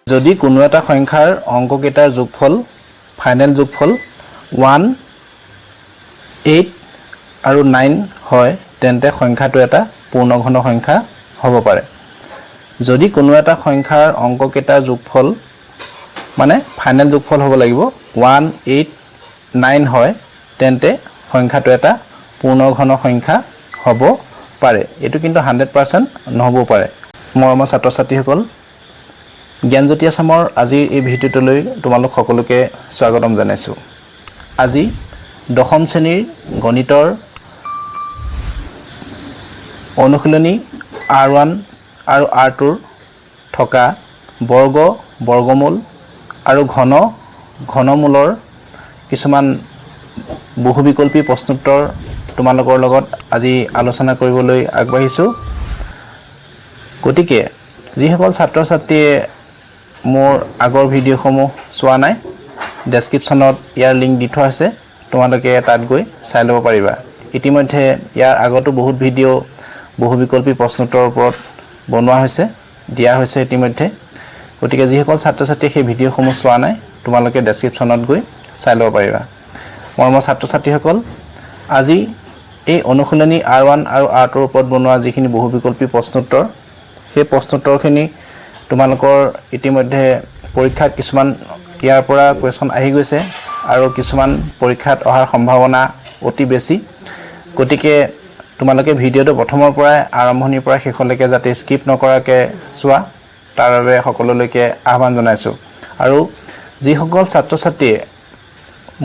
যদি কোনো এটা সংখ্যাৰ অংককেইটাৰ যোগফল, ফাইনেল যোগফল 1, 8 আৰু 9 হয়, তেন্তে সংখ্যাটো এটা পূৰ্ণঘন সংখ্যা হ'ব পাৰে। যদি কোনো এটা সংখ্যাৰ অংককেইটাৰ যোগফল, মানে ফাইনেল যোগফল হ'ব লাগিব, 1, 8, 9 হয়, তেন্তে সংখ্যাটো এটা পূৰ্ণঘন সংখ্যা হ'ব পাৰে। এইটো কিন্তু 100% নহ'বও পাৰে। মৰমৰ ছাত্ৰ ছাত্ৰীসকল, জ্ঞানজ্যোতি আছামৰ আজিৰ এই ভিডিঅ'টোলৈ তোমালোক সকলোকে স্বাগতম জনাইছোঁ। আজি দশম শ্ৰেণীৰ গণিতৰ অনুশীলনী আৰ 1 আৰু আৰ 2ৰ থকা বৰ্গ, বৰ্গমূল আৰু ঘন, ঘনমূলৰ কিছুমান বহুবিকল্পী প্ৰশ্নোত্তৰ তোমালোকৰ লগত আজি আলোচনা কৰিবলৈ আগবাঢ়িছোঁ। গতিকে যিসকল ছাত্ৰ ছাত্ৰীয়ে মোৰ আগৰ ভিডিঅ'সমূহ চোৱা নাই, ডেছক্ৰিপশ্যনত ইয়াৰ লিংক দি থোৱা আছে, তোমালোকে তাত গৈ চাই ল'ব পাৰিবা। ইতিমধ্যে ইয়াৰ আগতো বহুত ভিডিঅ' বহুবিকল্পী প্ৰশ্নোত্তৰৰ ওপৰত বনোৱা হৈছে, দিয়া হৈছে ইতিমধ্যে। গতিকে যিসকল ছাত্ৰ ছাত্ৰীয়ে সেই ভিডিঅ'সমূহ চোৱা নাই, তোমালোকে ডেছক্ৰিপশ্যনত গৈ চাই ল'ব পাৰিবা। মৰমৰ ছাত্ৰ ছাত্ৰীসকল, আজি এই অনুশীলনী আৰ 1 আৰু আৰ 2ৰ ওপৰত বনোৱা যিখিনি বহুবিকল্পী প্ৰশ্নোত্তৰ, সেই প্ৰশ্নোত্তৰখিনি তোমালোকৰ ইতিমধ্যে পৰীক্ষাত কিছুমান ইয়াৰ পৰা কুৱেশ্যন আহি গৈছে আৰু কিছুমান পৰীক্ষাত অহাৰ সম্ভাৱনা অতি বেছি। গতিকে তোমালোকে ভিডিঅ'টো প্ৰথমৰ পৰাই, আৰম্ভণিৰ পৰা শেষলৈকে যাতে স্কিপ নকৰাকৈ চোৱা, তাৰ বাবে সকলোলৈকে আহ্বান জনাইছোঁ। আৰু যিসকল ছাত্ৰ ছাত্ৰীয়ে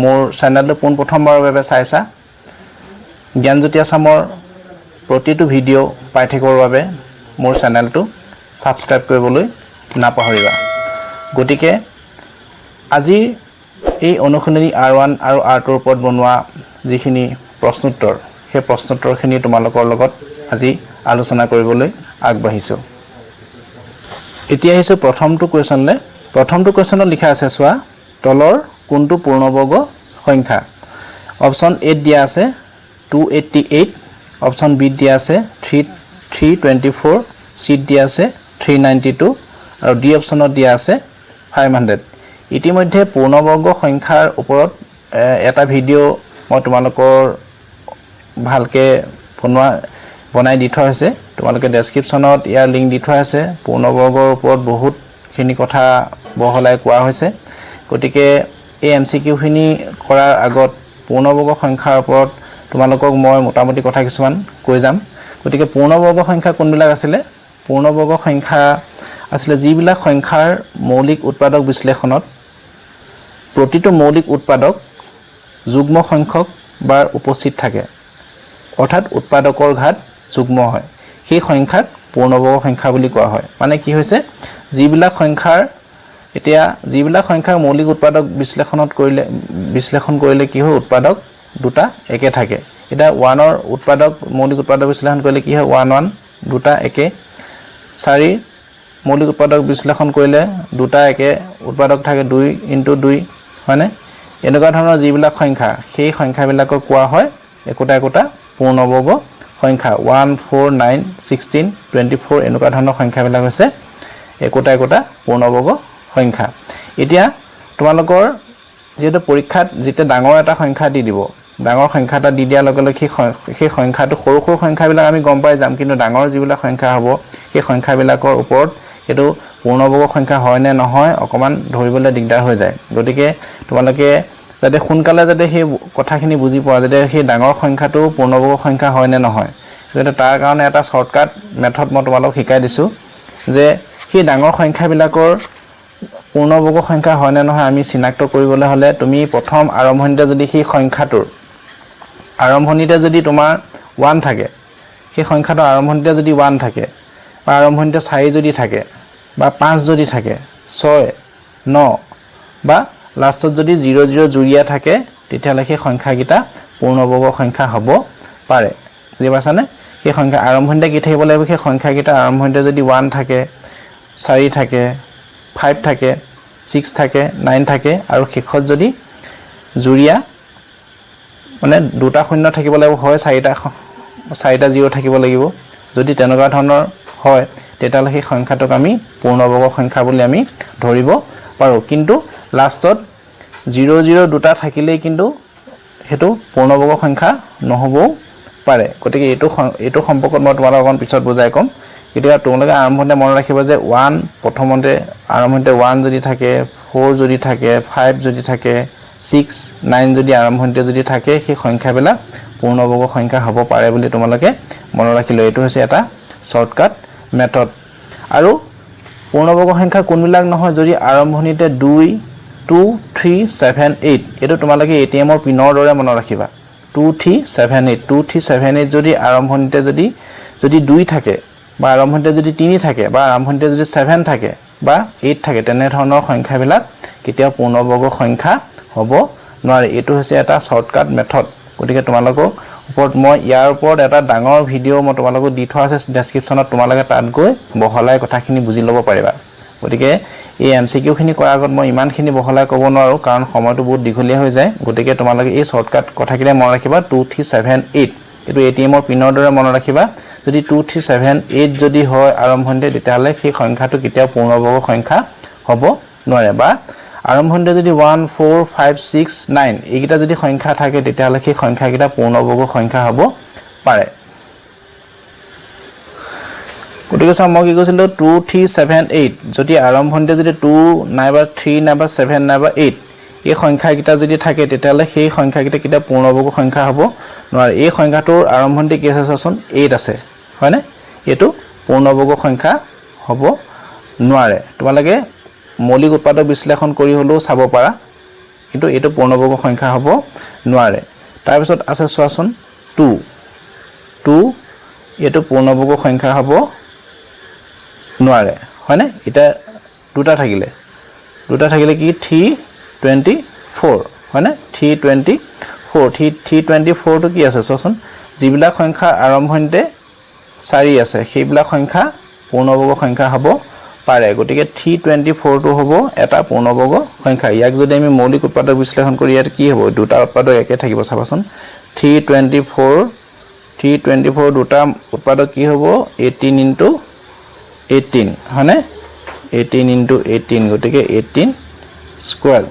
মোৰ চেনেলটো পোনপ্ৰথমবাৰৰ বাবে চাইছা, জ্ঞানজ্যোতি আছামৰ প্ৰতিটো ভিডিঅ' পাই থাকিবৰ বাবে মোৰ চেনেলটো ছাবস্ক্ৰাইব কৰিবলৈ নাপাহৰিবা। গতিকে আজিৰ এই অনুশীলনী আৰ 1 আৰু আৰ 2ৰ ওপৰত বনোৱা যিখিনি প্ৰশ্নোত্তৰ, সেই প্ৰশ্নোত্তৰখিনি তোমালোকৰ লগত আজি আলোচনা কৰিবলৈ আগবাঢ়িছোঁ। এতিয়া আহিছোঁ প্ৰথমটো কুৱেশ্যনলৈ। প্ৰথমটো কুৱেশ্যনত লিখা আছে, চোৱা, তলৰ কোনটো পূৰ্ণবৰ্গ সংখ্যা? অপশ্যন এত দিয়া আছে 288, অপশ্যন বিত দিয়া আছে 324, চিত দিয়া আছে 392 আৰু ডি অপশ্যনত দিয়া আছে 500। ইতিমধ্যে পূৰ্ণবৰ্গ সংখ্যাৰ ওপৰত এটা ভিডিঅ' মই তোমালোকৰ ভালকৈ বনাই দি থোৱা হৈছে। তোমালোকে ডেছক্ৰিপশ্যনত ইয়াৰ লিংক দি থোৱা আছে। পূৰ্ণবৰ্গৰ ওপৰত বহুতখিনি কথা বহলাই কোৱা হৈছে। গতিকে এই এমচিকিউখিনি কৰাৰ আগত পূৰ্ণবৰ্গ সংখ্যাৰ ওপৰত তোমালোকক মই মোটামুটি কথা কিছুমান কৈ যাম। গতিকে পূৰ্ণবৰ্গ সংখ্যা কোনবিলাক আছিলে? পূৰ্ণবৰ্গ সংখ্যা আছিলে যিবিলাক সংখ্যাৰ মৌলিক উৎপাদক বিশ্লেষণত প্ৰতিটো মৌলিক উৎপাদক যুগ্ম সংখ্যক বাৰ উপস্থিত থাকে, অৰ্থাৎ উৎপাদকৰ ঘাত যুগ্ম হয়, সেই সংখ্যাক পূৰ্ণবৰ্গ সংখ্যা বুলি কোৱা হয়। মানে কি হৈছে, যিবিলাক সংখ্যাৰ এতিয়া যিবিলাক সংখ্যাৰ মৌলিক উৎপাদক বিশ্লেষণ কৰিলে কি হয়, উৎপাদক দুটা একে থাকে। এতিয়া ওৱানৰ উৎপাদক, মৌলিক উৎপাদক বিশ্লেষণ কৰিলে কি হয়? ওৱান, ওৱান, দুটা একে। চাৰিৰ মৌলিক উৎপাদক বিশ্লেষণ কৰিলে দুটা একে উৎপাদক থাকে, দুই ইনটু দুই, হয়নে? এনেকুৱা ধৰণৰ যিবিলাক সংখ্যা, সেই সংখ্যাবিলাকক কোৱা হয় একোটা একোটা পূৰ্ণবৰ্গ সংখ্যা। 1, 4, 9, 16, 24, এনেকুৱা ধৰণৰ সংখ্যাবিলাক হৈছে একোটা একোটা পূৰ্ণবৰ্গ সংখ্যা। এতিয়া তোমালোকৰ যিহেতু পৰীক্ষাত যেতিয়া ডাঙৰ এটা সংখ্যা দি দিব, ডাঙৰ সংখ্যা এটা দি দিয়াৰ লগে লগে সেই সংখ্যাটো, সৰু সৰু সংখ্যাবিলাক আমি গম পাই যাম, কিন্তু ডাঙৰ যিবিলাক সংখ্যা হ'ব, সেই সংখ্যাবিলাকৰ ওপৰত সেইটো পূৰ্ণবৰ্গ সংখ্যা হয় নে নহয় অকণমান ধৰিবলৈ দিগদাৰ হৈ যায়। গতিকে তোমালোকে যাতে সোনকালে যাতে সেই কথাখিনি বুজি পোৱা, যাতে সেই ডাঙৰ সংখ্যাটো পূৰ্ণবৰ্গ সংখ্যা হয় নে নহয়, গতিকে তাৰ কাৰণে এটা শ্বৰ্টকাট মেথড মই তোমালোকক শিকাই দিছোঁ যে সেই ডাঙৰ সংখ্যাবিলাকৰ পূৰ্ণবৰ্গ সংখ্যা হয় নে নহয় আমি চিনাক্ত কৰিবলৈ হ'লে তুমি প্ৰথম আৰম্ভণিতে যদি সেই সংখ্যাটোৰ আৰম্ভণিতে যদি তোমাৰ 1 থাকে, সেই সংখ্যাটোৰ আৰম্ভণিতে যদি 1 থাকে বা আৰম্ভণিতে চাৰি যদি থাকে বা পাঁচ যদি থাকে, ছয়, ন বা লাষ্টত যদি জিৰ' জিৰ' জুৰীয়া থাকে, তেতিয়াহ'লে সেই সংখ্যাকেইটা পূৰ্ণবৰ্গ সংখ্যা হ'ব পাৰে। বুজি পাইছানে? সেই সংখ্যা আৰম্ভণিতে কি থাকিব লাগিব? সেই সংখ্যাকেইটা আৰম্ভণিতে যদি 1 থাকে, চাৰি থাকে, 5 থাকে, 6 থাকে, 9 থাকে আৰু শেষত যদি জুৰীয়া, মানে দুটা শূন্য থাকিব লাগিব, হয় চাৰিটা চাৰিটা জিৰ' থাকিব লাগিব। যদি তেনেকুৱা ধৰণৰ হয়, তেতিয়াহ'লে সেই সংখ্যাটোক আমি পূৰ্ণবৰ্গ সংখ্যা বুলি আমি ধৰিব পাৰোঁ। কিন্তু লাষ্টত জিৰ' জিৰ' দুটা থাকিলেই কিন্তু সেইটো পূৰ্ণবৰ্গ সংখ্যা নহ'বও পাৰে। গতিকে এইটো সম্পৰ্কত মই তোমালোকক অকণ পিছত বুজাই ক'ম। এতিয়া তোমালোকে আৰম্ভণিতে মনত ৰাখিবা যে ওৱান, প্ৰথমতে আৰম্ভণিতে ওৱান যদি থাকে, ফ'ৰ যদি থাকে, ফাইভ যদি থাকে, ছিক্স, নাইন যদি আৰম্ভণিতে যদি থাকে, সেই সংখ্যাবিলাক পূৰ্ণবৰ্গ সংখ্যা হ'ব পাৰে বুলি তোমালোকে মনত ৰাখিলে। এইটো হৈছে এটা শ্বৰ্টকাট মেথড। আৰু পূৰ্ণবৰ্গ সংখ্যা কোনবিলাক নহয়? যদি আৰম্ভণিতে দুই, টু, থ্ৰী, ছেভেন, এইট, এইটো তোমালোকে এ টি এমৰ পিনৰ দৰে মনত ৰাখিবা। 2, 3, 7, 8, 2, 3, 7, 8, যদি আৰম্ভণিতে যদি দুই থাকে বা আৰম্ভণিতে যদি তিনি থাকে বা আৰম্ভণিতে যদি ছেভেন থাকে বা এইট থাকে, তেনেধৰণৰ সংখ্যাবিলাক কেতিয়াও পূৰ্ণবৰ্গ সংখ্যা হ'ব নোৱাৰে। এইটো হৈছে এটা শ্বৰ্টকাট মেথড। গতিকে তোমালোকক ওপৰত মই ইয়াৰ ওপৰত এটা ডাঙৰ ভিডিঅ' মই তোমালোকক দি থোৱা আছে ডেছক্ৰিপশ্যনত। তোমালোকে তাত গৈ বহলাই কথাখিনি বুজি ল'ব পাৰিবা। গতিকে এই এম চি কিউখিনি কৰাৰ আগত মই ইমানখিনি বহলাই ক'ব নোৱাৰোঁ, কাৰণ সময়টো বহুত দীঘলীয়া হৈ যায়। গতিকে তোমালোকে এই শ্বৰ্টকাট কথাকেইটা মনত ৰাখিবা। টু, থ্ৰী, ছেভেন, এইট, এইটো এ টি এমৰ পিনৰ দৰে মনত ৰাখিবা। যদি টু, থ্ৰী, ছেভেন, এইট যদি হয় আৰম্ভণিতে, তেতিয়াহ'লে সেই সংখ্যাটো কেতিয়াও পূৰ্ণবৰ্গ সংখ্যা হ'ব নোৱাৰে। বা আৰম্ভণিতে যদি 1, 4, 5, 6, 9 এইকেইটা যদি সংখ্যা থাকে, তেতিয়াহ'লে সেই সংখ্যাকেইটা পূৰ্ণবৰ্গ সংখ্যা হ'ব পাৰে। গতিকে চাওঁ, মই কি কৈছিলোঁ? টু, থ্ৰী, ছেভেন, এইট, যদি আৰম্ভণিতে যদি টু নাইবা থ্ৰী নাইবা ছেভেন নাইবা এইট এই সংখ্যাকেইটা যদি থাকে, তেতিয়াহ'লে সেই সংখ্যাকেইটা কেতিয়াও পূৰ্ণবৰ্গ সংখ্যা হ'ব নোৱাৰে। এই সংখ্যাটোৰ আৰম্ভণিতে কি আছে চোৱাচোন? এইট আছে, হয়নে? এইটো পূৰ্ণবৰ্গ সংখ্যা হ'ব নোৱাৰে। তোমালোকে মৌলিক উৎপাদক বিশ্লেষণ কৰি হ'লেও চাব পাৰা, কিন্তু এইটো পূৰ্ণবৰ্গ সংখ্যা হ'ব নোৱাৰে। তাৰপিছত আছে চোৱাচোন টু। টু, এইটো পূৰ্ণবৰ্গ সংখ্যা হ'ব নোৱাৰে, হয়নে? এতিয়া দুটা থাকিলে, দুটা থাকিলে কি? 324, হয়নে? 324, 324টো কি আছে চোৱাচোন। যিবিলাক সংখ্যাৰ আৰম্ভণিতে চাৰি আছে, সেইবিলাক সংখ্যা পূৰ্ণবৰ্গ সংখ্যা হ'ব পাৰে। গতিকে 324টো হ'ব এটা পূৰ্ণবৰ্গ সংখ্যা। ইয়াক যদি আমি মৌলিক উৎপাদক বিশ্লেষণ কৰি, ইয়াত কি হ'ব? দুটা উৎপাদক একে থাকিব। চাবাচোন, 324, 324 দুটা উৎপাদক কি হ'ব? 18 ইনটু 18, হয়নে? 18 ইনটু 18, গতিকে 18 স্কুৱেৰ,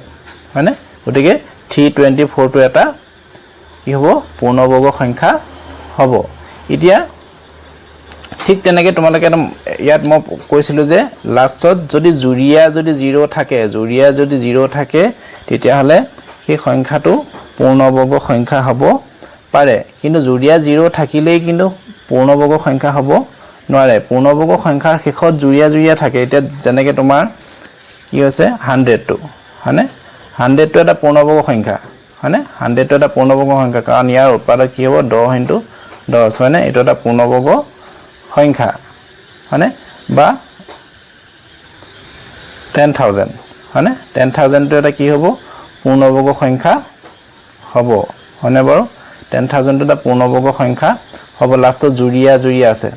হয়নে? গতিকে 324টো এটা কি হ'ব? পূৰ্ণবৰ্গ সংখ্যা হ'ব। এতিয়া ঠিক তেনেকৈ তোমালোকে এটা ইয়াত মই কৈছিলোঁ যে লাষ্টত যদি যুৰীয়া যদি জিৰ' থাকে, যুৰীয়া যদি জিৰ' থাকে, তেতিয়াহ'লে সেই সংখ্যাটো পূৰ্ণবৰ্গ সংখ্যা হ'ব পাৰে। কিন্তু যুৰীয়া জিৰ' থাকিলেই কিন্তু পূৰ্ণবৰ্গ সংখ্যা হ'ব নোৱাৰে। পূৰ্ণবৰ্গ সংখ্যাৰ শেষত যুৰীয়া যুৰীয়া থাকে। এতিয়া যেনেকৈ তোমাৰ কি হৈছে? 100টো, হয়নে? 100টো এটা পূৰ্ণবৰ্গ সংখ্যা, হয়নে? 100টো এটা পূৰ্ণবৰ্গ সংখ্যা, কাৰণ ইয়াৰ উৎপাদক কি হ'ব? 10 ইনটু 10, হয়নে? এইটো এটা পূৰ্ণবৰ্গ সংখ্যা, হয়নে? বা 10,000, হয়নে? 10,000টো এটা কি হ'ব? পূৰ্ণবৰ্গ সংখ্যা হ'ব, হয়নে বাৰু? 10,000টো এটা পূৰ্ণবৰ্গ সংখ্যা হ'ব, লাষ্টত যুৰীয়া যুৰীয়া আছে।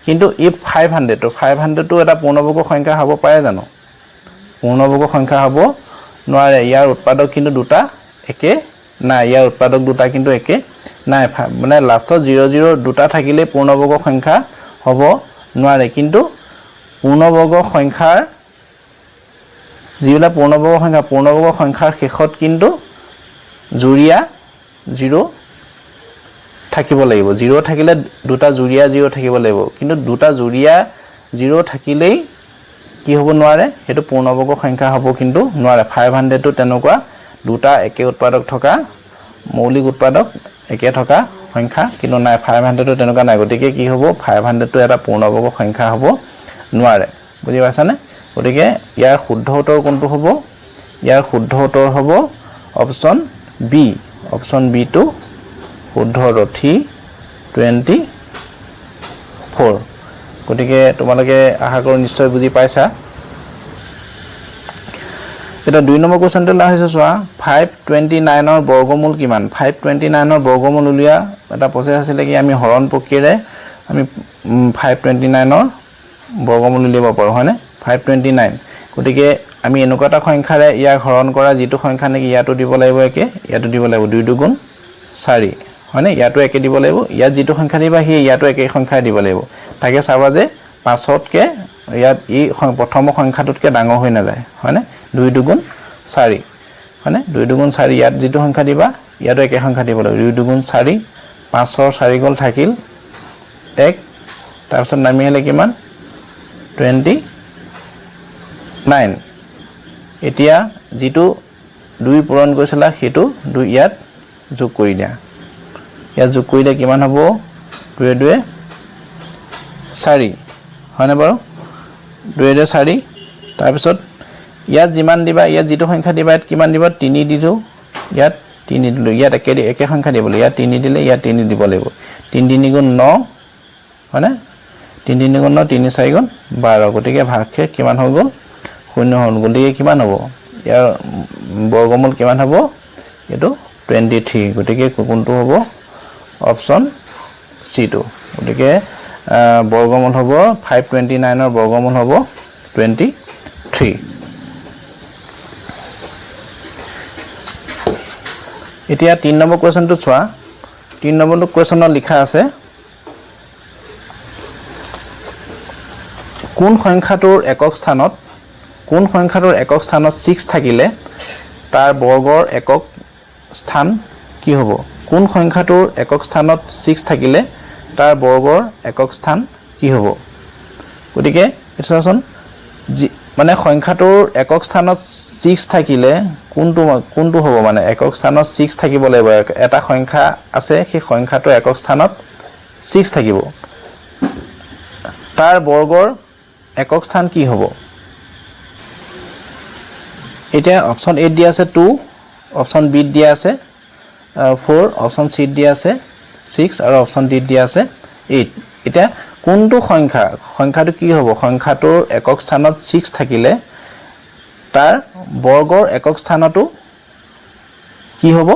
কিন্তু এই 500টো এটা পূৰ্ণবৰ্গ সংখ্যা হ'ব পাৰে জানো? পূৰ্ণবৰ্গ সংখ্যা হ'ব নোৱাৰে। ইয়াৰ উৎপাদক কিন্তু দুটা একে নাই। ইয়াৰ উৎপাদক দুটা কিন্তু একে নাই। মানে লাষ্টত জিৰ' জিৰ' দুটা থাকিলেই পূৰ্ণবৰ্গ সংখ্যা হ'ব নোৱাৰে। কিন্তু পূৰ্ণবৰ্গ সংখ্যাৰ যিবিলাক পূৰ্ণবৰ্গ সংখ্যা, পূৰ্ণবৰ্গ সংখ্যাৰ শেষত কিন্তু যুৰীয়া জিৰ' থাকিব লাগিব। জিৰ' থাকিলে দুটা যুৰীয়া জিৰ' থাকিব লাগিব। কিন্তু দুটা যুৰীয়া জিৰ' থাকিলেই কি হ'ব নোৱাৰে? সেইটো পূৰ্ণবৰ্গ সংখ্যা হ'ব কিন্তু নোৱাৰে। 500টো তেনেকুৱা দুটা একে উৎপাদক থকা, মৌলিক উৎপাদক একে থকা সংখ্যা কিন্তু নাই। 500টো তেনেকুৱা নাই। গতিকে কি হ'ব? 500টো এটা পূৰ্ণবৰ্গ সংখ্যা হ'ব নোৱাৰে। বুজি পাইছানে? গতিকে ইয়াৰ শুদ্ধ উত্তৰ কোনটো হ'ব? ইয়াৰ শুদ্ধ উত্তৰ হ'ব অপশ্যন বি। অপশ্যন বিটো শুদ্ধ উত্তৰ, 324। গতিকে তোমালোকে আশা কৰোঁ নিশ্চয় বুজি পাইছা। এতিয়া 2 নম্বৰ কুৱেশ্যনটোলৈ আহিছোঁ। চোৱা, 529ৰ বৰ্গমূল কিমান? 529ৰ বৰ্গমূল উলিওৱা এটা প্ৰচেছ আছিলে কি, আমি হৰণ প্ৰক্ৰিয়াৰে আমি 529ৰ বৰ্গমূল উলিয়াব পাৰোঁ, হয়নে? 529, গতিকে আমি এনেকুৱা এটা সংখ্যাৰে ইয়াক হৰণ কৰা, যিটো সংখ্যা নেকি ইয়াতো দিব লাগিব একে, ইয়াতো দিব লাগিব। দুই দুগুণ চাৰি, হয়নে? ইয়াতো একে দিব লাগিব। ইয়াত যিটো সংখ্যা দিবা, সেই ইয়াতো একে সংখ্যাই দিব লাগিব। তাকে চাবা যে পাঁচতকৈ ইয়াত এই প্ৰথম সংখ্যাটোতকৈ ডাঙৰ হৈ নাযায়, হয়নে? 2 দুগুণ 4, হয়নে? 2 দুগুণ 4, ইয়াত যিটো সংখ্যা দিবা ইয়াতো একে সংখ্যা দিব লাগিব। 2 দুগুণ 4, পাঁচৰ 4 গ'ল থাকিল 1, তাৰপিছত নামি আহিলে কিমান? 29। এতিয়া যিটো 2 পূৰণ কৰিছিলা সেইটো 2 ইয়াত যোগ কৰি দিয়া। ইয়াত যোগ কৰি দিয়া কিমান হ'ব? দুয়ে দুয়ে 4, হয়নে বাৰু? দুয়ে দুয়ে 4। তাৰপিছত ইয়াত যিমান দিবা, ইয়াত যিটো সংখ্যা দিবা ইয়াত কিমান দিবা? 3 দিলোঁ, ইয়াত 3 দিলোঁ, ইয়াত একে সংখ্যা দিব লাগিব। ইয়াত 3 দিলে ইয়াত 3 দিব লাগিব। 3 3 গুণ 9, হয়নে? 3 3 গুণ 9, 3 4 গুণ 12। গতিকে ভাগশেষ কিমান হৈ গ'ল? 0 হ'ল। গতিকে কিমান হ'ব? ইয়াৰ বৰ্গমূল কিমান হ'ব? এইটো 23। গতিকে কোনটো হ'ব? অপশ্যন চিটো। গতিকে বৰ্গমূল হ'ব 529ৰ বৰ্গমূল হ'ব 23। এতিয়া 3 নম্বৰ কুৱেশ্যনটো চোৱা। 3 নম্বৰটো কুৱেশ্যনত লিখা আছে কোন সংখ্যাটোৰ একক স্থানত, কোন সংখ্যাটোৰ একক স্থানত 6 থাকিলে তাৰ বৰ্গৰ একক স্থান কি হ'ব? কোন সংখ্যাটোৰ একক স্থানত 6 থাকিলে তাৰ বৰ্গৰ একক স্থান কি হ'ব? গতিকে এইটো চোৱাচোন, যি মানে সংখ্যাটোৰ একক স্থানত 6 থাকিলে কোনটো হ'ব? মানে একক স্থানত 6 থাকিব লাগিব। এটা সংখ্যা আছে, সেই সংখ্যাটোৰ একক স্থানত 6 থাকিব, তাৰ বৰ্গৰ একক স্থান কি হ'ব? এতিয়া অপশ্যন এত দিয়া আছে 2, অপশ্যন বিত দিয়া আছে 4, অপশ্যন চিত দিয়া আছে 6 আৰু অপশ্যন ডিত দিয়া আছে 8। এতিয়া কোনটো সংখ্যা, সংখ্যাটো কি হ'ব? সংখ্যাটোৰ একক স্থানত 6 থাকিলে তাৰ বৰ্গৰ একক স্থানতো কি হ'ব?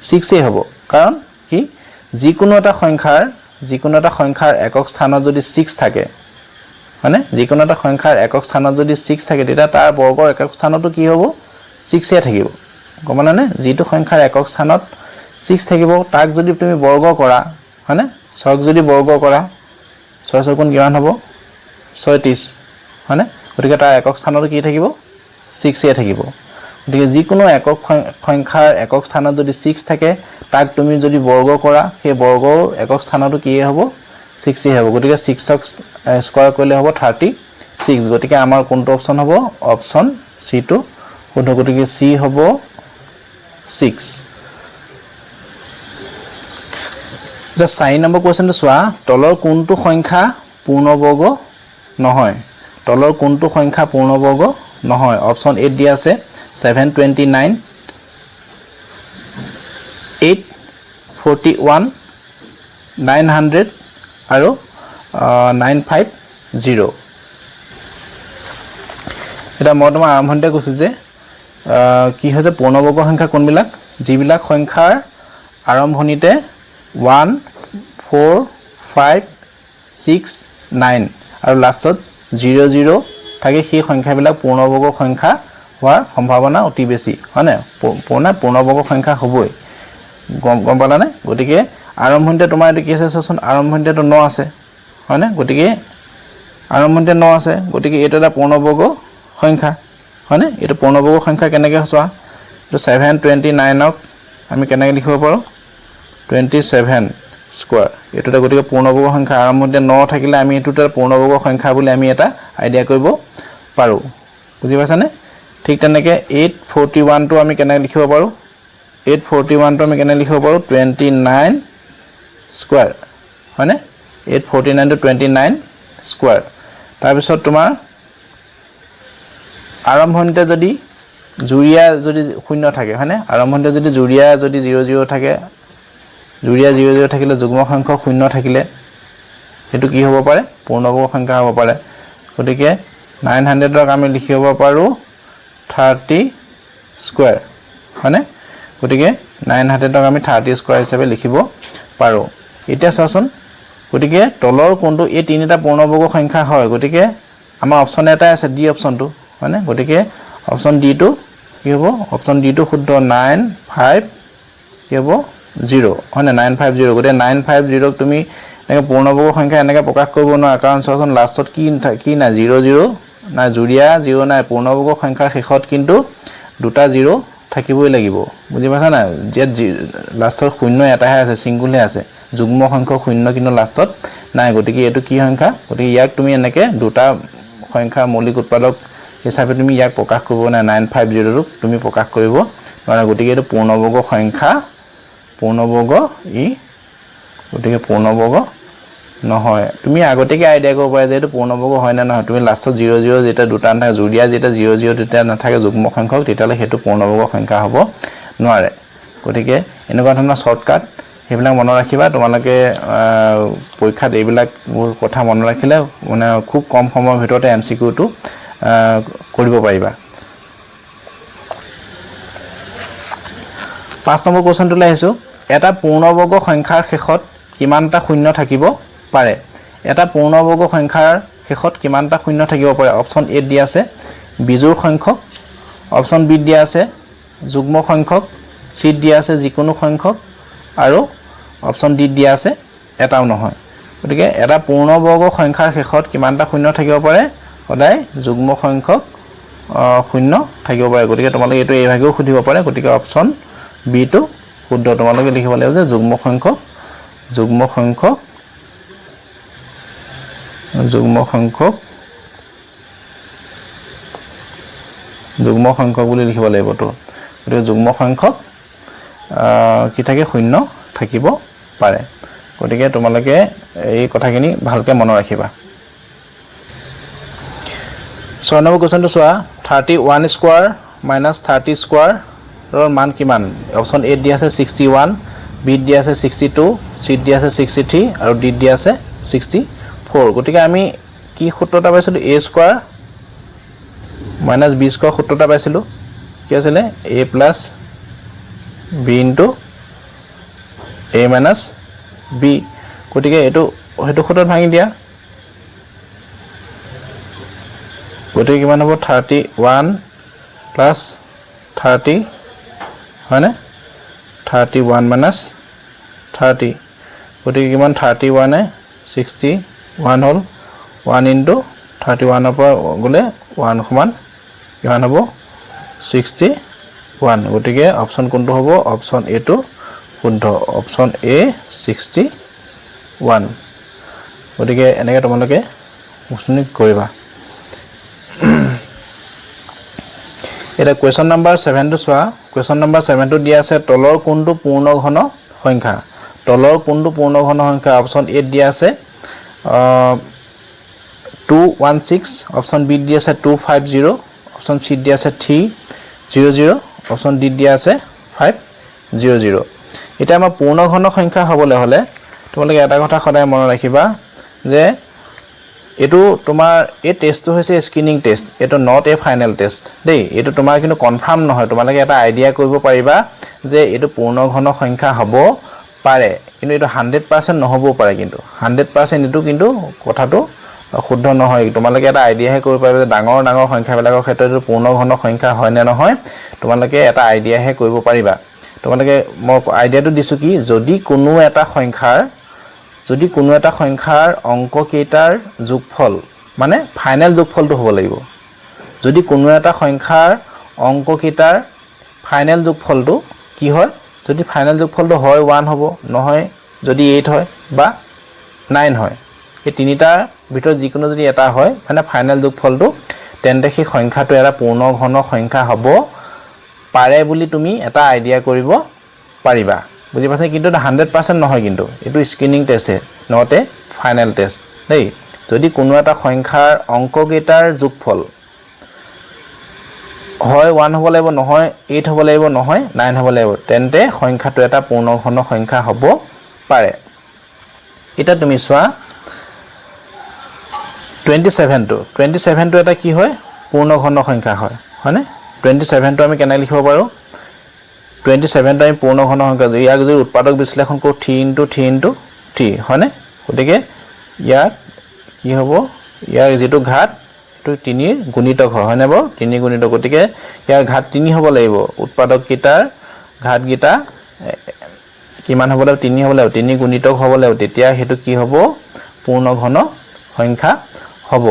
6 হ'ব। কাৰণ কি, যিকোনো এটা সংখ্যাৰ একক স্থানত যদি 6 থাকে, হয়নে? যিকোনো এটা সংখ্যাৰ একক স্থানত যদি 6 থাকে তেতিয়া তাৰ বৰ্গৰ একক স্থানতো কি হ'ব? 6 থাকিব। গম পালানে? যিটো সংখ্যাৰ একক স্থানত 6 থাকিব তাক যদি তুমি বৰ্গ কৰা, হয়নে? 6 যদি বৰ্গ কৰা, 6 ছয় গুণ কিমান হ'ব? 36, হয়নে? গতিকে তাৰ একক স্থানতো কি থাকিব? 6 থাকিব। গতিকে যিকোনো একক সংখ্যাৰ একক স্থানত যদি 6 থাকে তাক তুমি যদি বৰ্গ কৰা, সেই বৰ্গৰ একক স্থানতো কি হ'ব? 6 হ'ব। গতিকে 6ক স্কোৱাৰ কৰিলে হ'ব 36। গতিকে আমাৰ কোনটো অপশ্যন হ'ব? অপশ্যন চিটো শুদ্ধ। গতিকে চি হ'ব 6। এতিয়া 4 নম্বৰ কুৱেশ্যনটো চোৱা, তলৰ কোনটো সংখ্যা পূৰ্ণবৰ্গ নহয়? তলৰ কোনটো সংখ্যা পূৰ্ণবৰ্গ নহয়? অপশ্যন এত দিয়া আছে 729, 841, 900 আৰু 950। এতিয়া মই তোমাৰ আৰম্ভণিতে কৈছোঁ যে কি হৈছে পূৰ্ণবৰ্গ সংখ্যা কোনবিলাক? যিবিলাক সংখ্যাৰ আৰম্ভণিতে 1, 4, 5, 6, 9 আৰু লাষ্টত 0 0 থাকে, সেই সংখ্যাবিলাক পূৰ্ণবৰ্গ সংখ্যা হোৱাৰ সম্ভাৱনা অতি বেছি, হয়নে? পূৰ্ণবৰ্গ সংখ্যা হ'বই। গম পালানে? গতিকে আৰম্ভণিতে তোমাৰ এইটো কি আছে চোৱাচোন, আৰম্ভণিতেতো 9 আছে, হয়নে? গতিকে আৰম্ভণিতে 9 আছে, গতিকে এইটো এটা পূৰ্ণবৰ্গ সংখ্যা, হয়নে? এইটো পূৰ্ণবৰ্গ সংখ্যা কেনেকৈ চোৱা, এইটো 729ক আমি কেনেকৈ লিখিব পাৰোঁ? 27 স্কোৱাৰ। এইটো এটা গতিকে পূৰ্ণবৰ্গ সংখ্যা। আৰম্ভণিতে 9 থাকিলে আমি এইটো এটা পূৰ্ণবৰ্গ সংখ্যা বুলি আমি এটা আইডিয়া কৰিব পাৰোঁ। বুজি পাইছানে? ঠিক তেনেকৈ 841টো আমি কেনেকৈ লিখিব পাৰোঁ? 841টো আমি কেনেকৈ লিখিব পাৰোঁ? 29 স্কোৱাৰ, হয়নে? 849টো 29 স্কোৱাৰ। তাৰপিছত তোমাৰ আৰম্ভণিতে যদি যুৰীয়া যদি শূন্য থাকে, হয়নে? আৰম্ভণিতে যদি যুৰীয়া যদি 0 0 থাকে, যুৰীয়া 0 0 থাকিলে যুগ্ম সংখ্যক শূন্য থাকিলে সেইটো কি হ'ব পাৰে? পূৰ্ণবৰ্গ সংখ্যা হ'ব পাৰে। গতিকে 900ক আমি লিখিব পাৰোঁ 30 স্কোৱাৰ, হয়নে? গতিকে 900ক আমি 30 স্কোৱাৰ হিচাপে লিখিব পাৰোঁ। এতিয়া চোৱাচোন, গতিকে তলৰ কোনটো এই তিনিটা পূৰ্ণবৰ্গ সংখ্যা হয়, গতিকে আমাৰ অপশ্যন এটাই আছে, ডি অপশ্যনটো, হয়নে? গতিকে অপশ্যন ডিটো কি হ'ব? অপশ্যন ডিটো শুদ্ধ। 9 5 কি হ'ব? 0, হয়নে? 950। গতিকে 950ক তুমি এনেকৈ পূৰ্ণবৰ্গ সংখ্যা এনেকৈ প্ৰকাশ কৰিব নোৱাৰা। কাৰণ চোৱাচোন, লাষ্টত কি কি নাই? জিৰ' জিৰ' নাই, যুৰীয়া জিৰ' নাই। পূৰ্ণবৰ্গ সংখ্যাৰ শেষত কিন্তু দুটা জিৰ' থাকিবই লাগিব, বুজি পাইছা নাই? ইয়াত লাষ্টত শূন্য এটাহে আছে, ছিংগুলহে আছে, যুগ্ম সংখ্যক শূন্য কিন্তু লাষ্টত নাই। গতিকে এইটো কি সংখ্যা? গতিকে ইয়াক তুমি এনেকৈ দুটা সংখ্যাৰ মৌলিক উৎপাদক হিচাপে তুমি ইয়াক প্ৰকাশ কৰিব নাই। 950টোক তুমি প্ৰকাশ কৰিব নোৱাৰা। গতিকে এইটো পূৰ্ণবৰ্গ সংখ্যা, পূৰ্ণবৰ্গ ই গতিকে পূৰ্ণবৰ্গ নহয়। তুমি আগতীয়াকৈ আইডিয়া কৰিব পাৰা যে এইটো পূৰ্ণবৰ্গ হয় নে নহয়। তুমি লাষ্টত জিৰ' জিৰ' যেতিয়া দুটা নাথাকে, যুৰীয়া যেতিয়া জিৰ' জিৰ' তেতিয়া নাথাকে যুগ্ম সংখ্যক, তেতিয়াহ'লে সেইটো পূৰ্ণবৰ্গ সংখ্যা হ'ব নোৱাৰে। গতিকে এনেকুৱা ধৰণৰ শ্বৰ্টকাট সেইবিলাক মনত ৰাখিবা তোমালোকে। পৰীক্ষাত এইবিলাক মোৰ কথা মনত ৰাখিলে মানে খুব কম সময়ৰ ভিতৰতে এমচিকিউটো কৰিব পাৰিবা। 5 নম্বৰ কুৱেশ্যনটোলৈ আহিছোঁ। এটা পূৰ্ণবৰ্গ সংখ্যাৰ শেষত কিমানটা শূন্য থাকিব পাৰে? এটা পূৰ্ণবৰ্গ সংখ্যাৰ শেষত কিমানটা শূন্য থাকিব পাৰে? অপশ্যন এত দিয়া আছে বিজোড় সংখ্যক, অপশ্যন বিত দিয়া আছে যুগ্ম সংখ্যক, চিত দিয়া আছে যিকোনো সংখ্যক আৰু অপশ্যন ডিত দিয়া আছে এটাও নহয়। গতিকে এটা পূৰ্ণবৰ্গ সংখ্যাৰ শেষত কিমানটা শূন্য থাকিব পাৰে? সদায় যুগ্ম সংখ্যক শূন্য থাকিব পাৰে। গতিকে তোমালোকে এইটো এইভাগেও সুধিব পাৰে। গতিকে অপশ্যন বিটো শুদ্ধ। তোমালোকে লিখিব লাগিব যে যুগ্ম সংখ্যক যুগ্ম সংখ্যক বুলি লিখিব লাগিব তো। গতিকে যুগ্ম সংখ্যক কি থাকে? শূন্য থাকিব পাৰে। গতিকে তোমালোকে এই কথাখিনি ভালকৈ মনত ৰাখিবা। 6 নম্বৰ কুৱেশ্যনটো চোৱা। 31 স্কোৱাৰ মাইনাছ 30 স্কোৱাৰৰ মান কিমান? অপশ্যন এত দিয়া আছে 61, বিত দিয়া আছে 62, চিত দিয়া আছে 63 আৰু ডিত দিয়া আছে 64। গতিকে আমি কি সূত্ৰ এটা পাইছিলোঁ? A square minus b square সূত্ৰ এটা পাইছিলোঁ। কি আছিলে? A plus b into a minus b। গতিকে এইটো সেইটো সূত্ৰত ভাঙি দিয়া। গতিকে কিমান হ'ব? 31 প্লাছ 30, হয়নে? 31 মাইনাছ 30। গতিকে কিমান? 31-এ 61 হ'ল। ওৱান ইনটু 31ৰ পৰা গ'লে ওৱান সমান কিমান হ'ব? 61। গতিকে অপশ্যন কোনটো হ'ব? অপশ্যন এটো শুদ্ধ, অপশ্যন এ 61। গতিকে এনেকৈ তোমালোকে বস্তুখিনি কৰিবা। এতিয়া কুৱেশ্যন নাম্বাৰ 7টো চোৱা। কুৱেশ্যন নাম্বাৰ 7টো দিয়া আছে, তলৰ কোনটো পূৰ্ণ ঘন সংখ্যা? তলৰ কোনটো পূৰ্ণ ঘন সংখ্যা? অপশ্যন এত দিয়া আছে 216, অপশ্যন বিত দিয়া আছে 250, অপশ্যন চিত দিয়া আছে 300, অপশ্যন ডিত দিয়া আছে 500। এতিয়া আমাৰ পূৰ্ণ ঘন সংখ্যা হ'বলৈ হ'লে তোমালোকে এটা কথা সদায় মনত ৰাখিবা যে এইটো তোমাৰ এই টেষ্টটো হৈছে স্ক্ৰিনিং টেষ্ট, এইটো not a final test দেই। এইটো তোমাৰ কিন্তু কনফাৰ্ম নহয়। তোমালোকে এটা আইডিয়া কৰিব পাৰিবা যে এইটো পূৰ্ণ ঘন সংখ্যা হ'ব পাৰে, কিন্তু এইটো 100% নহ'বও পাৰে। কিন্তু 100% এইটো কিন্তু কথাটো শুদ্ধ নহয়। তোমালোকে এটা আইডিয়াহে কৰিব পাৰিবা যে ডাঙৰ ডাঙৰ সংখ্যাবিলাকৰ ক্ষেত্ৰত এইটো পূৰ্ণ ঘন সংখ্যা হয় নে নহয়, তোমালোকে এটা আইডিয়াহে কৰিব পাৰিবা। তোমালোকে মই আইডিয়াটো দিছোঁ কি, যদি কোনো এটা সংখ্যাৰ অংককেইটাৰ যোগফল, মানে ফাইনেল যোগফলটো হ'ব লাগিব, যদি কোনো এটা সংখ্যাৰ অংককেইটাৰ ফাইনেল যোগফলটো কি হয়, যদি ফাইনেল যোগফলটো হয় 1 হ'ব, নহয় যদি 8 হয় বা 9 হয়, এই তিনিটাৰ ভিতৰত যিকোনো যদি এটা হয়, মানে ফাইনেল যোগফলটো, তেন্তে সেই সংখ্যাটো এটা পূৰ্ণ ঘন সংখ্যা হ'ব পাৰে বুলি তুমি এটা আইডিয়া কৰিব পাৰিবা, বুজি পাইছে? কিন্তু এটা 100% নহয়, কিন্তু এইটো screening টেষ্টহে, not a final test দেই। যদি কোনো এটা সংখ্যাৰ অংককেইটাৰ যোগফল হয় 1 হ'ব লাগিব, নহয় 8 হ'ব লাগিব, নহয় 9 হ'ব লাগিব, তেন্তে সংখ্যাটো এটা পূৰ্ণ ঘন সংখ্যা হ'ব পাৰে। এতিয়া তুমি চোৱা, 27টো এটা কি হয়? পূৰ্ণ ঘন সংখ্যা হয়, হয়নে? 27টো আমি কেনেকৈ লিখিব পাৰোঁ? 27টো আমি পূৰ্ণ ঘন সংখ্যা, ইয়াক যদি উৎপাদক বিশ্লেষণ কৰোঁ, 3 ইনটু 3 ইনটু 3, হয়নে? গতিকে ইয়াত কি হ'ব? ইয়াৰ যিটো ঘাত, সেইটো তিনিৰ গুণিতক হয়, হয়নে বাৰু? তিনি গুণিতক। গতিকে ইয়াৰ ঘাত তিনি হ'ব লাগিব। উৎপাদককেইটাৰ ঘাতকেইটা কিমান হ'ব লাগিব? তিনি হ'ব লাগিব, তিনি গুণিতক হ'ব লাগিব। তেতিয়া সেইটো কি হ'ব? পূৰ্ণ ঘন সংখ্যা হ'ব।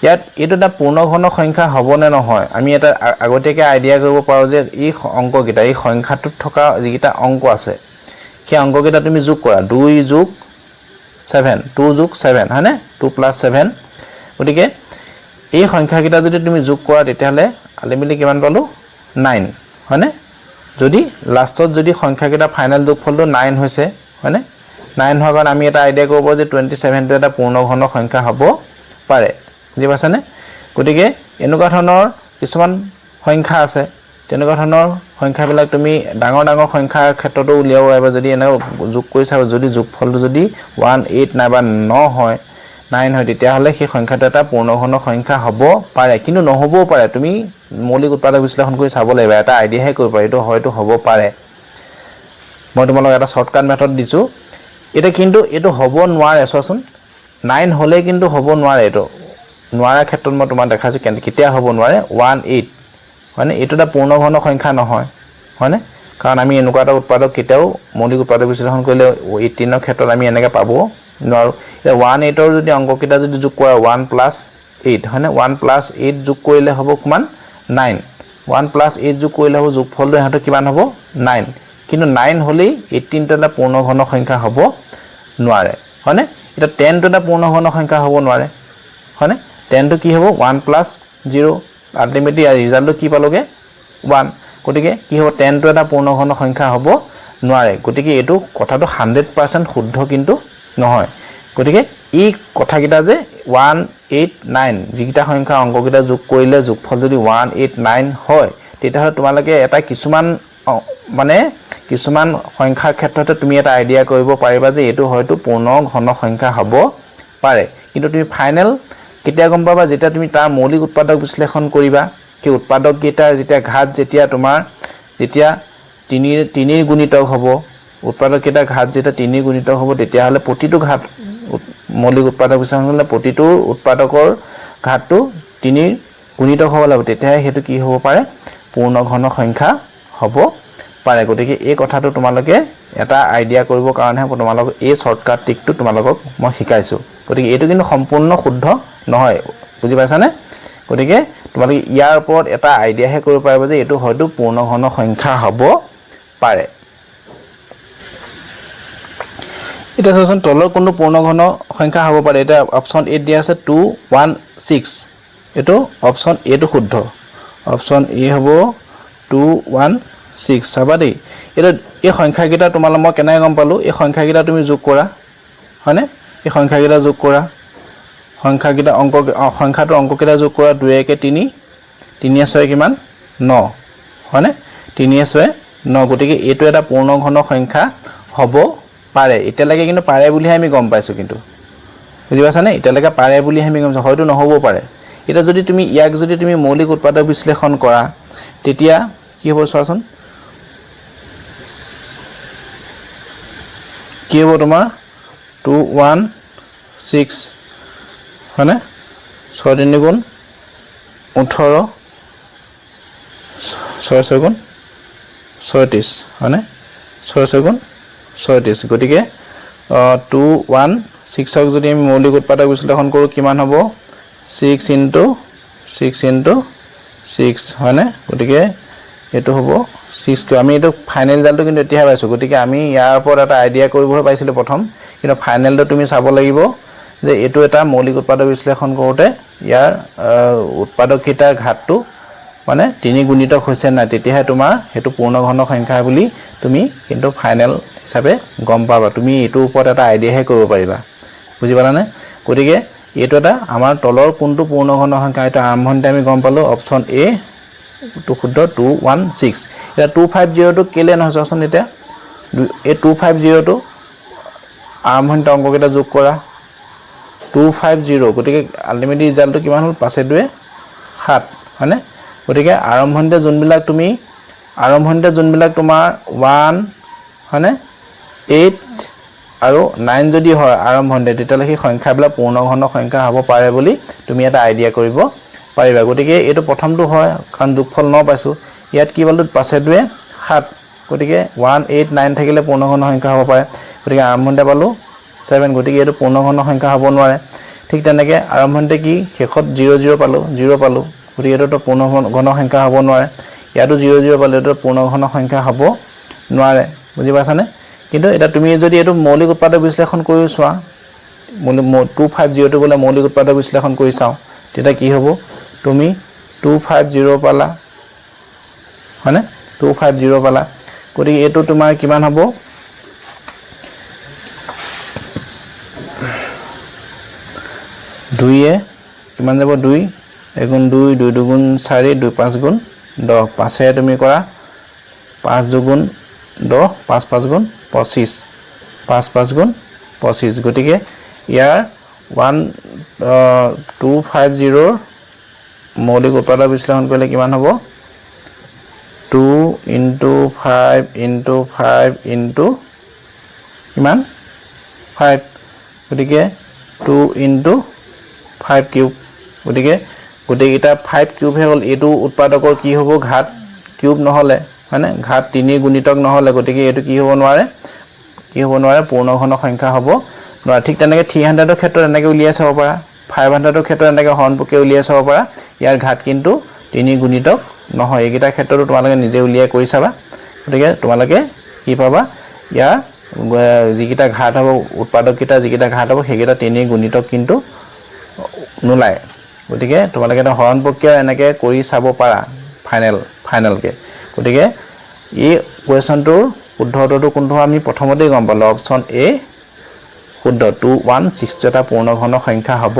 ইয়াত এইটো এটা পূৰ্ণ ঘন সংখ্যা হ'ব নে নহয়, আমি এটা আগতীয়াকৈ আইডিয়া কৰিব পাৰোঁ যে এই অংককেইটা, এই সংখ্যাটোত থকা যিকেইটা অংক আছে, সেই অংককেইটা তুমি যোগ কৰা। দুই যোগ ছেভেন, টু যোগ ছেভেন, হয়নে? Two plus seven. গতিকে এই সংখ্যাকেইটা যদি তুমি যোগ কৰা, তেতিয়াহ'লে আল্টিমেটলি কিমান পালোঁ? নাইন, হয়নে? যদি লাষ্টত যদি সংখ্যাকেইটা ফাইনেল যোগফলটো নাইন হৈছে, হয়নে? নাইন হোৱাৰ কাৰণে আমি এটা আইডিয়া কৰিব পাৰোঁ যে 27টো এটা পূৰ্ণঘন সংখ্যা হ'ব পাৰে। বুজি পাইছানে? গতিকে এনেকুৱা ধৰণৰ কিছুমান সংখ্যা আছে। তেনেকুৱা ধৰণৰ সংখ্যাবিলাক তুমি ডাঙৰ ডাঙৰ সংখ্যাৰ ক্ষেত্ৰতো উলিয়াব পাৰিবা। যদি এনেকৈ যোগ কৰি চাবা, যদি যোগফলটো যদি ওৱান এইট নাইবা ন হয়, নাইন হয়, তেতিয়াহ'লে সেই সংখ্যাটো এটা পূৰ্ণঘন সংখ্যা হ'ব পাৰে, কিন্তু নহ'বও পাৰে। তুমি মৌলিক উৎপাদক বিশ্লেষণ কৰি চাব লাগিব। এটা আইডিয়াহে কৰিব পাৰি, এইটো হয়তো হ'ব পাৰে। মই তোমালোকক এটা শ্বৰ্টকাট মেথড দিছোঁ এতিয়া। কিন্তু এইটো হ'ব নোৱাৰে। চোৱাচোন, নাইন হ'লে কিন্তু হ'ব নোৱাৰে। এইটো নোৱাৰাৰ ক্ষেত্ৰত মই তোমাক দেখাইছোঁ কেতিয়া হ'ব নোৱাৰে। ওৱান এইট, হয়নে? এইটো এটা পূৰ্ণঘন সংখ্যা নহয়, হয়নে? কাৰণ আমি এনেকুৱা এটা উৎপাদক কেতিয়াও মৌলিক উৎপাদক বিশ্লেষণ কৰিলে 18ৰ ক্ষেত্ৰত আমি এনেকৈ পাব নোৱাৰোঁ। এতিয়া ওৱান এইটৰ যদি অংককেইটা যদি যোগ কৰা, ওৱান প্লাছ এইট, হয়নে? ওৱান প্লাছ এইট যোগ কৰিলে হ'ব কিমান? নাইন। ওৱান প্লাছ এইট যোগ কৰিলে হ'ব, যোগফলটো ইহঁতৰ কিমান হ'ব? নাইন। কিন্তু নাইন হ'লেই 18টো এটা পূৰ্ণঘন সংখ্যা হ'ব নোৱাৰে, হয়নে? এতিয়া 10টো এটা পূৰ্ণঘন সংখ্যা হ'ব নোৱাৰে, হয়নে? 10টো কি হ'ব? ওৱান প্লাছ জিৰ', আল্টিমেটলি ৰিজাল্টটো কি পালোগৈ? ওৱান। গতিকে কি হ'ব? 10টো এটা পূৰ্ণঘন সংখ্যা হ'ব নোৱাৰে। গতিকে এইটো কথাটো 100% শুদ্ধ কিন্তু নহয়। গতিকে এই কথাকেইটা যে ওৱান এইট নাইন, যিকেইটা সংখ্যা অংককেইটা যোগ কৰিলে যোগফল যদি ওৱান এইট নাইন হয়, তেতিয়াহ'লে তোমালোকে এটা কিছুমান মানে কিছুমান সংখ্যাৰ ক্ষেত্ৰতে তুমি এটা আইডিয়া কৰিব পাৰিবা যে এইটো হয়তো পূৰ্ণ ঘন সংখ্যা হ'ব পাৰে। কিন্তু তুমি ফাইনেল কেতিয়া গম পাবা? যেতিয়া তুমি তাৰ মৌলিক উৎপাদক বিশ্লেষণ কৰিবা। সেই উৎপাদককেইটাৰ যেতিয়া ঘাত যেতিয়া তোমাৰ যেতিয়া তিনিৰ গুণিতক হ'ব, উৎপাদককেইটাৰ ঘাত যেতিয়া তিনিৰ গুণিতক হ'ব, তেতিয়াহ'লে প্ৰতিটো ঘাত মৌলিক উৎপাদক বিশ্লেষণ কৰিলে প্ৰতিটো উৎপাদকৰ ঘাতটো তিনিৰ গুণিতক হ'ব লাগিব। তেতিয়াহে সেইটো কি হ'ব পাৰে? পূৰ্ণ ঘন সংখ্যা হ'ব পাৰে। গতিকে এই কথাটো তোমালোকে এটা আইডিয়া কৰিবৰ কাৰণেহে তোমালোকক এই শ্বৰ্টকাট ট্ৰিকটো তোমালোকক মই শিকাইছোঁ। গতিকে এইটো কিন্তু সম্পূৰ্ণ শুদ্ধ নহয়, বুজি পাইছানে? গতিকে তোমালোকে ইয়াৰ ওপৰত এটা আইডিয়াহে কৰিব পাৰিবা যে এইটো হয়তো পূৰ্ণ ঘন সংখ্যা হ'ব পাৰে। এতিয়া চোৱাচোন, তলৰ কোনটো পূৰ্ণঘন সংখ্যা হ'ব পাৰে? এতিয়া অপশ্যন এ দিয়া আছে 216। এইটো অপশ্যন এটো শুদ্ধ। অপশ্যন এ হ'ব 216। চাবা দেই, এতিয়া এই সংখ্যাকেইটা তোমালোক মই কেনেকৈ গম পালোঁ? এই সংখ্যাকেইটা তুমি যোগ কৰা, হয়নে? এই সংখ্যাকেইটা যোগ কৰা, সংখ্যাকেইটা অংক, সংখ্যাটোৰ অংককেইটা যোগ কৰা। দুই একে তিনি, তিনিয়ে ছয় কিমান? ন, হয়নে? তিনিয়ে ছয় ন। গতিকে এইটো এটা পূৰ্ণ ঘন সংখ্যা হ'ব পাৰে। এতিয়ালৈকে কিন্তু পাৰে বুলিহে আমি গম পাইছোঁ কিন্তু, বুজি পাইছানে? এতিয়ালৈকে পাৰে বুলিহে আমি গম পাইছোঁ, হয়তো নহ'বও পাৰে। এতিয়া যদি তুমি ইয়াক যদি তুমি মৌলিক উৎপাদক বিশ্লেষণ কৰা, তেতিয়া কি হ'ব চোৱাচোন। কি হ'ব তোমাৰ? 216, হয়নে? ছয় তিনি গুণ 18, ছয় ছয় গুণ 36, হয়নে? ছয় ছয় গুণ 36। গতিকে 216ক যদি আমি মৌলিক উৎপাদক বিশ্লেষণ কৰোঁ, কিমান হ'ব? Six into six into six, হয়নে? গতিকে এইটো হ'ব ছিক্স। আমি এইটো ফাইনেল ৰিজাল্টটো কিন্তু এতিয়াহে পাইছোঁ। গতিকে আমি ইয়াৰ ওপৰত এটা আইডিয়া কৰিবহে পাৰিছিলোঁ প্ৰথম, কিন্তু ফাইনেলটো তুমি চাব লাগিব যে এইটো এটা মৌলিক উৎপাদক বিশ্লেষণ কৰোঁতে ইয়াৰ উৎপাদককেইটাৰ ঘাতটো মানে তিনি গুণিতক হৈছে নাই, তেতিয়াহে তোমাৰ সেইটো পূৰ্ণঘন সংখ্যা বুলি তুমি কিন্তু ফাইনেল হিচাপে গম পাবা। তুমি এইটোৰ ওপৰত এটা আইডিয়াহে কৰিব পাৰিবা, বুজি পালানে? গতিকে এইটো এটা আমাৰ তলৰ কোনটো পূৰ্ণঘন সংখ্যা, এইটো আৰম্ভণিতে আমি গম পালোঁ। অপশ্যন এ টো শুদ্ধ, 216। এতিয়া 250টো কেলৈ নহয় চোৱাচোন। এতিয়া এই 250টো আৰম্ভণিতে অংককেইটা যোগ কৰা, 250। গতিকে আল্টিমেটলি ৰিজাল্টটো কিমান হ'ল? পাঁচে দুয়ে সাত, হয়নে? গতিকে আৰম্ভণিতে যোনবিলাক তোমাৰ ওৱান, হয়নে, এইট আৰু নাইন যদি হয় আৰম্ভণিতে, তেতিয়াহ'লে সেই সংখ্যাবিলাক পূৰ্ণঘন সংখ্যা হ'ব পাৰে বুলি তুমি এটা আইডিয়া কৰিব পাৰিবা। গতিকে এইটো প্ৰথমটো হয়, কাৰণ যোগফল ন পাইছোঁ। ইয়াত কি পালোঁ? পাঁচে দুয়ে সাত। গতিকে 1 8 9 থাকিলে পূৰ্ণঘন সংখ্যা হ'ব পাৰে। গতিকে আৰম্ভণিতে পালোঁ 7, গতিকে এইটো পূৰ্ণঘন সংখ্যা হ'ব নোৱাৰে। ঠিক তেনেকৈ আৰম্ভণিতে কি শেষত 0 0 পালোঁ, 0 পালোঁ, গতিকে এইটোতো পূৰ্ণ ঘন সংখ্যা হ'ব নোৱাৰে। ইয়াতো 0 0 পালোঁ, এইটো পূৰ্ণঘন সংখ্যা হ'ব নোৱাৰে। বুজি পাইছানে? কিন্তু এতিয়া তুমি যদি এইটো মৌলিক উৎপাদক বিশ্লেষণ কৰি চোৱা, 250টো বোলে মৌলিক উৎপাদক বিশ্লেষণ কৰি চাওঁ, তেতিয়া কি হ'ব? তুমি 250 পালা, হয়নে? 250 পালা। গতিকে এইটো তোমাৰ কিমান হ'ব? 2 কিমান যাব? 2 এগুণ 2, 2 দুগুণ 4, 2 5 গুণ 10। 5 তুমি কৰা 5 দুগুণ 10, 5 5 গুণ 25, 5 5 গুণ 25। গতিকে ইয়াৰ 1 250ৰ মৌলিক উৎপাদক বিশ্লেষণ কৰিলে কিমান হ'ব? 2 ইনটু 5 ইনটু 5 ইনটু কিমান? 5। গতিকে 2 ইনটু 5 কিউব। গতিকে গোটেইকেইটা 5 কিউবহে হ'ল। এইটো উৎপাদকৰ কি হ'ব? ঘাত কিউব নহ'লে, হয়নে? ঘাত 3 গুণিতক নহ'লে, গতিকে এইটো কি হ'ব নোৱাৰে? কি হ'ব নোৱাৰে? পূৰ্ণঘন সংখ্যা হ'ব নোৱাৰে। ঠিক তেনেকৈ 300ৰ ক্ষেত্ৰত এনেকৈ উলিয়াই চাব পাৰা, 500ৰ ক্ষেত্ৰত এনেকৈ হৰণ প্ৰক্ৰিয়া উলিয়াই চাব পাৰা। ইয়াৰ ঘাত কিন্তু 3 গুণিতক নহয়। এইকেইটা ক্ষেত্ৰতো তোমালোকে নিজে উলিয়াই কৰি চাবা। গতিকে তোমালোকে কি পাবা? ইয়াৰ যিকেইটা ঘাত হ'ব, উৎপাদককেইটা যিকেইটা ঘাত হ'ব, সেইকেইটা 3 গুণিতক কিন্তু নোলায়। গতিকে তোমালোকে এটা হৰণ প্ৰক্ৰিয়া এনেকৈ কৰি চাব পাৰা ফাইনেলকৈ। গতিকে এই কুৱেশ্যনটোৰ শুদ্ধ উত্তৰটো কোনটো আমি প্ৰথমতেই গম পালোঁ, অপশ্যন এ শুদ্ধ। 2 1 6 এটা পূৰ্ণঘন সংখ্যা হ'ব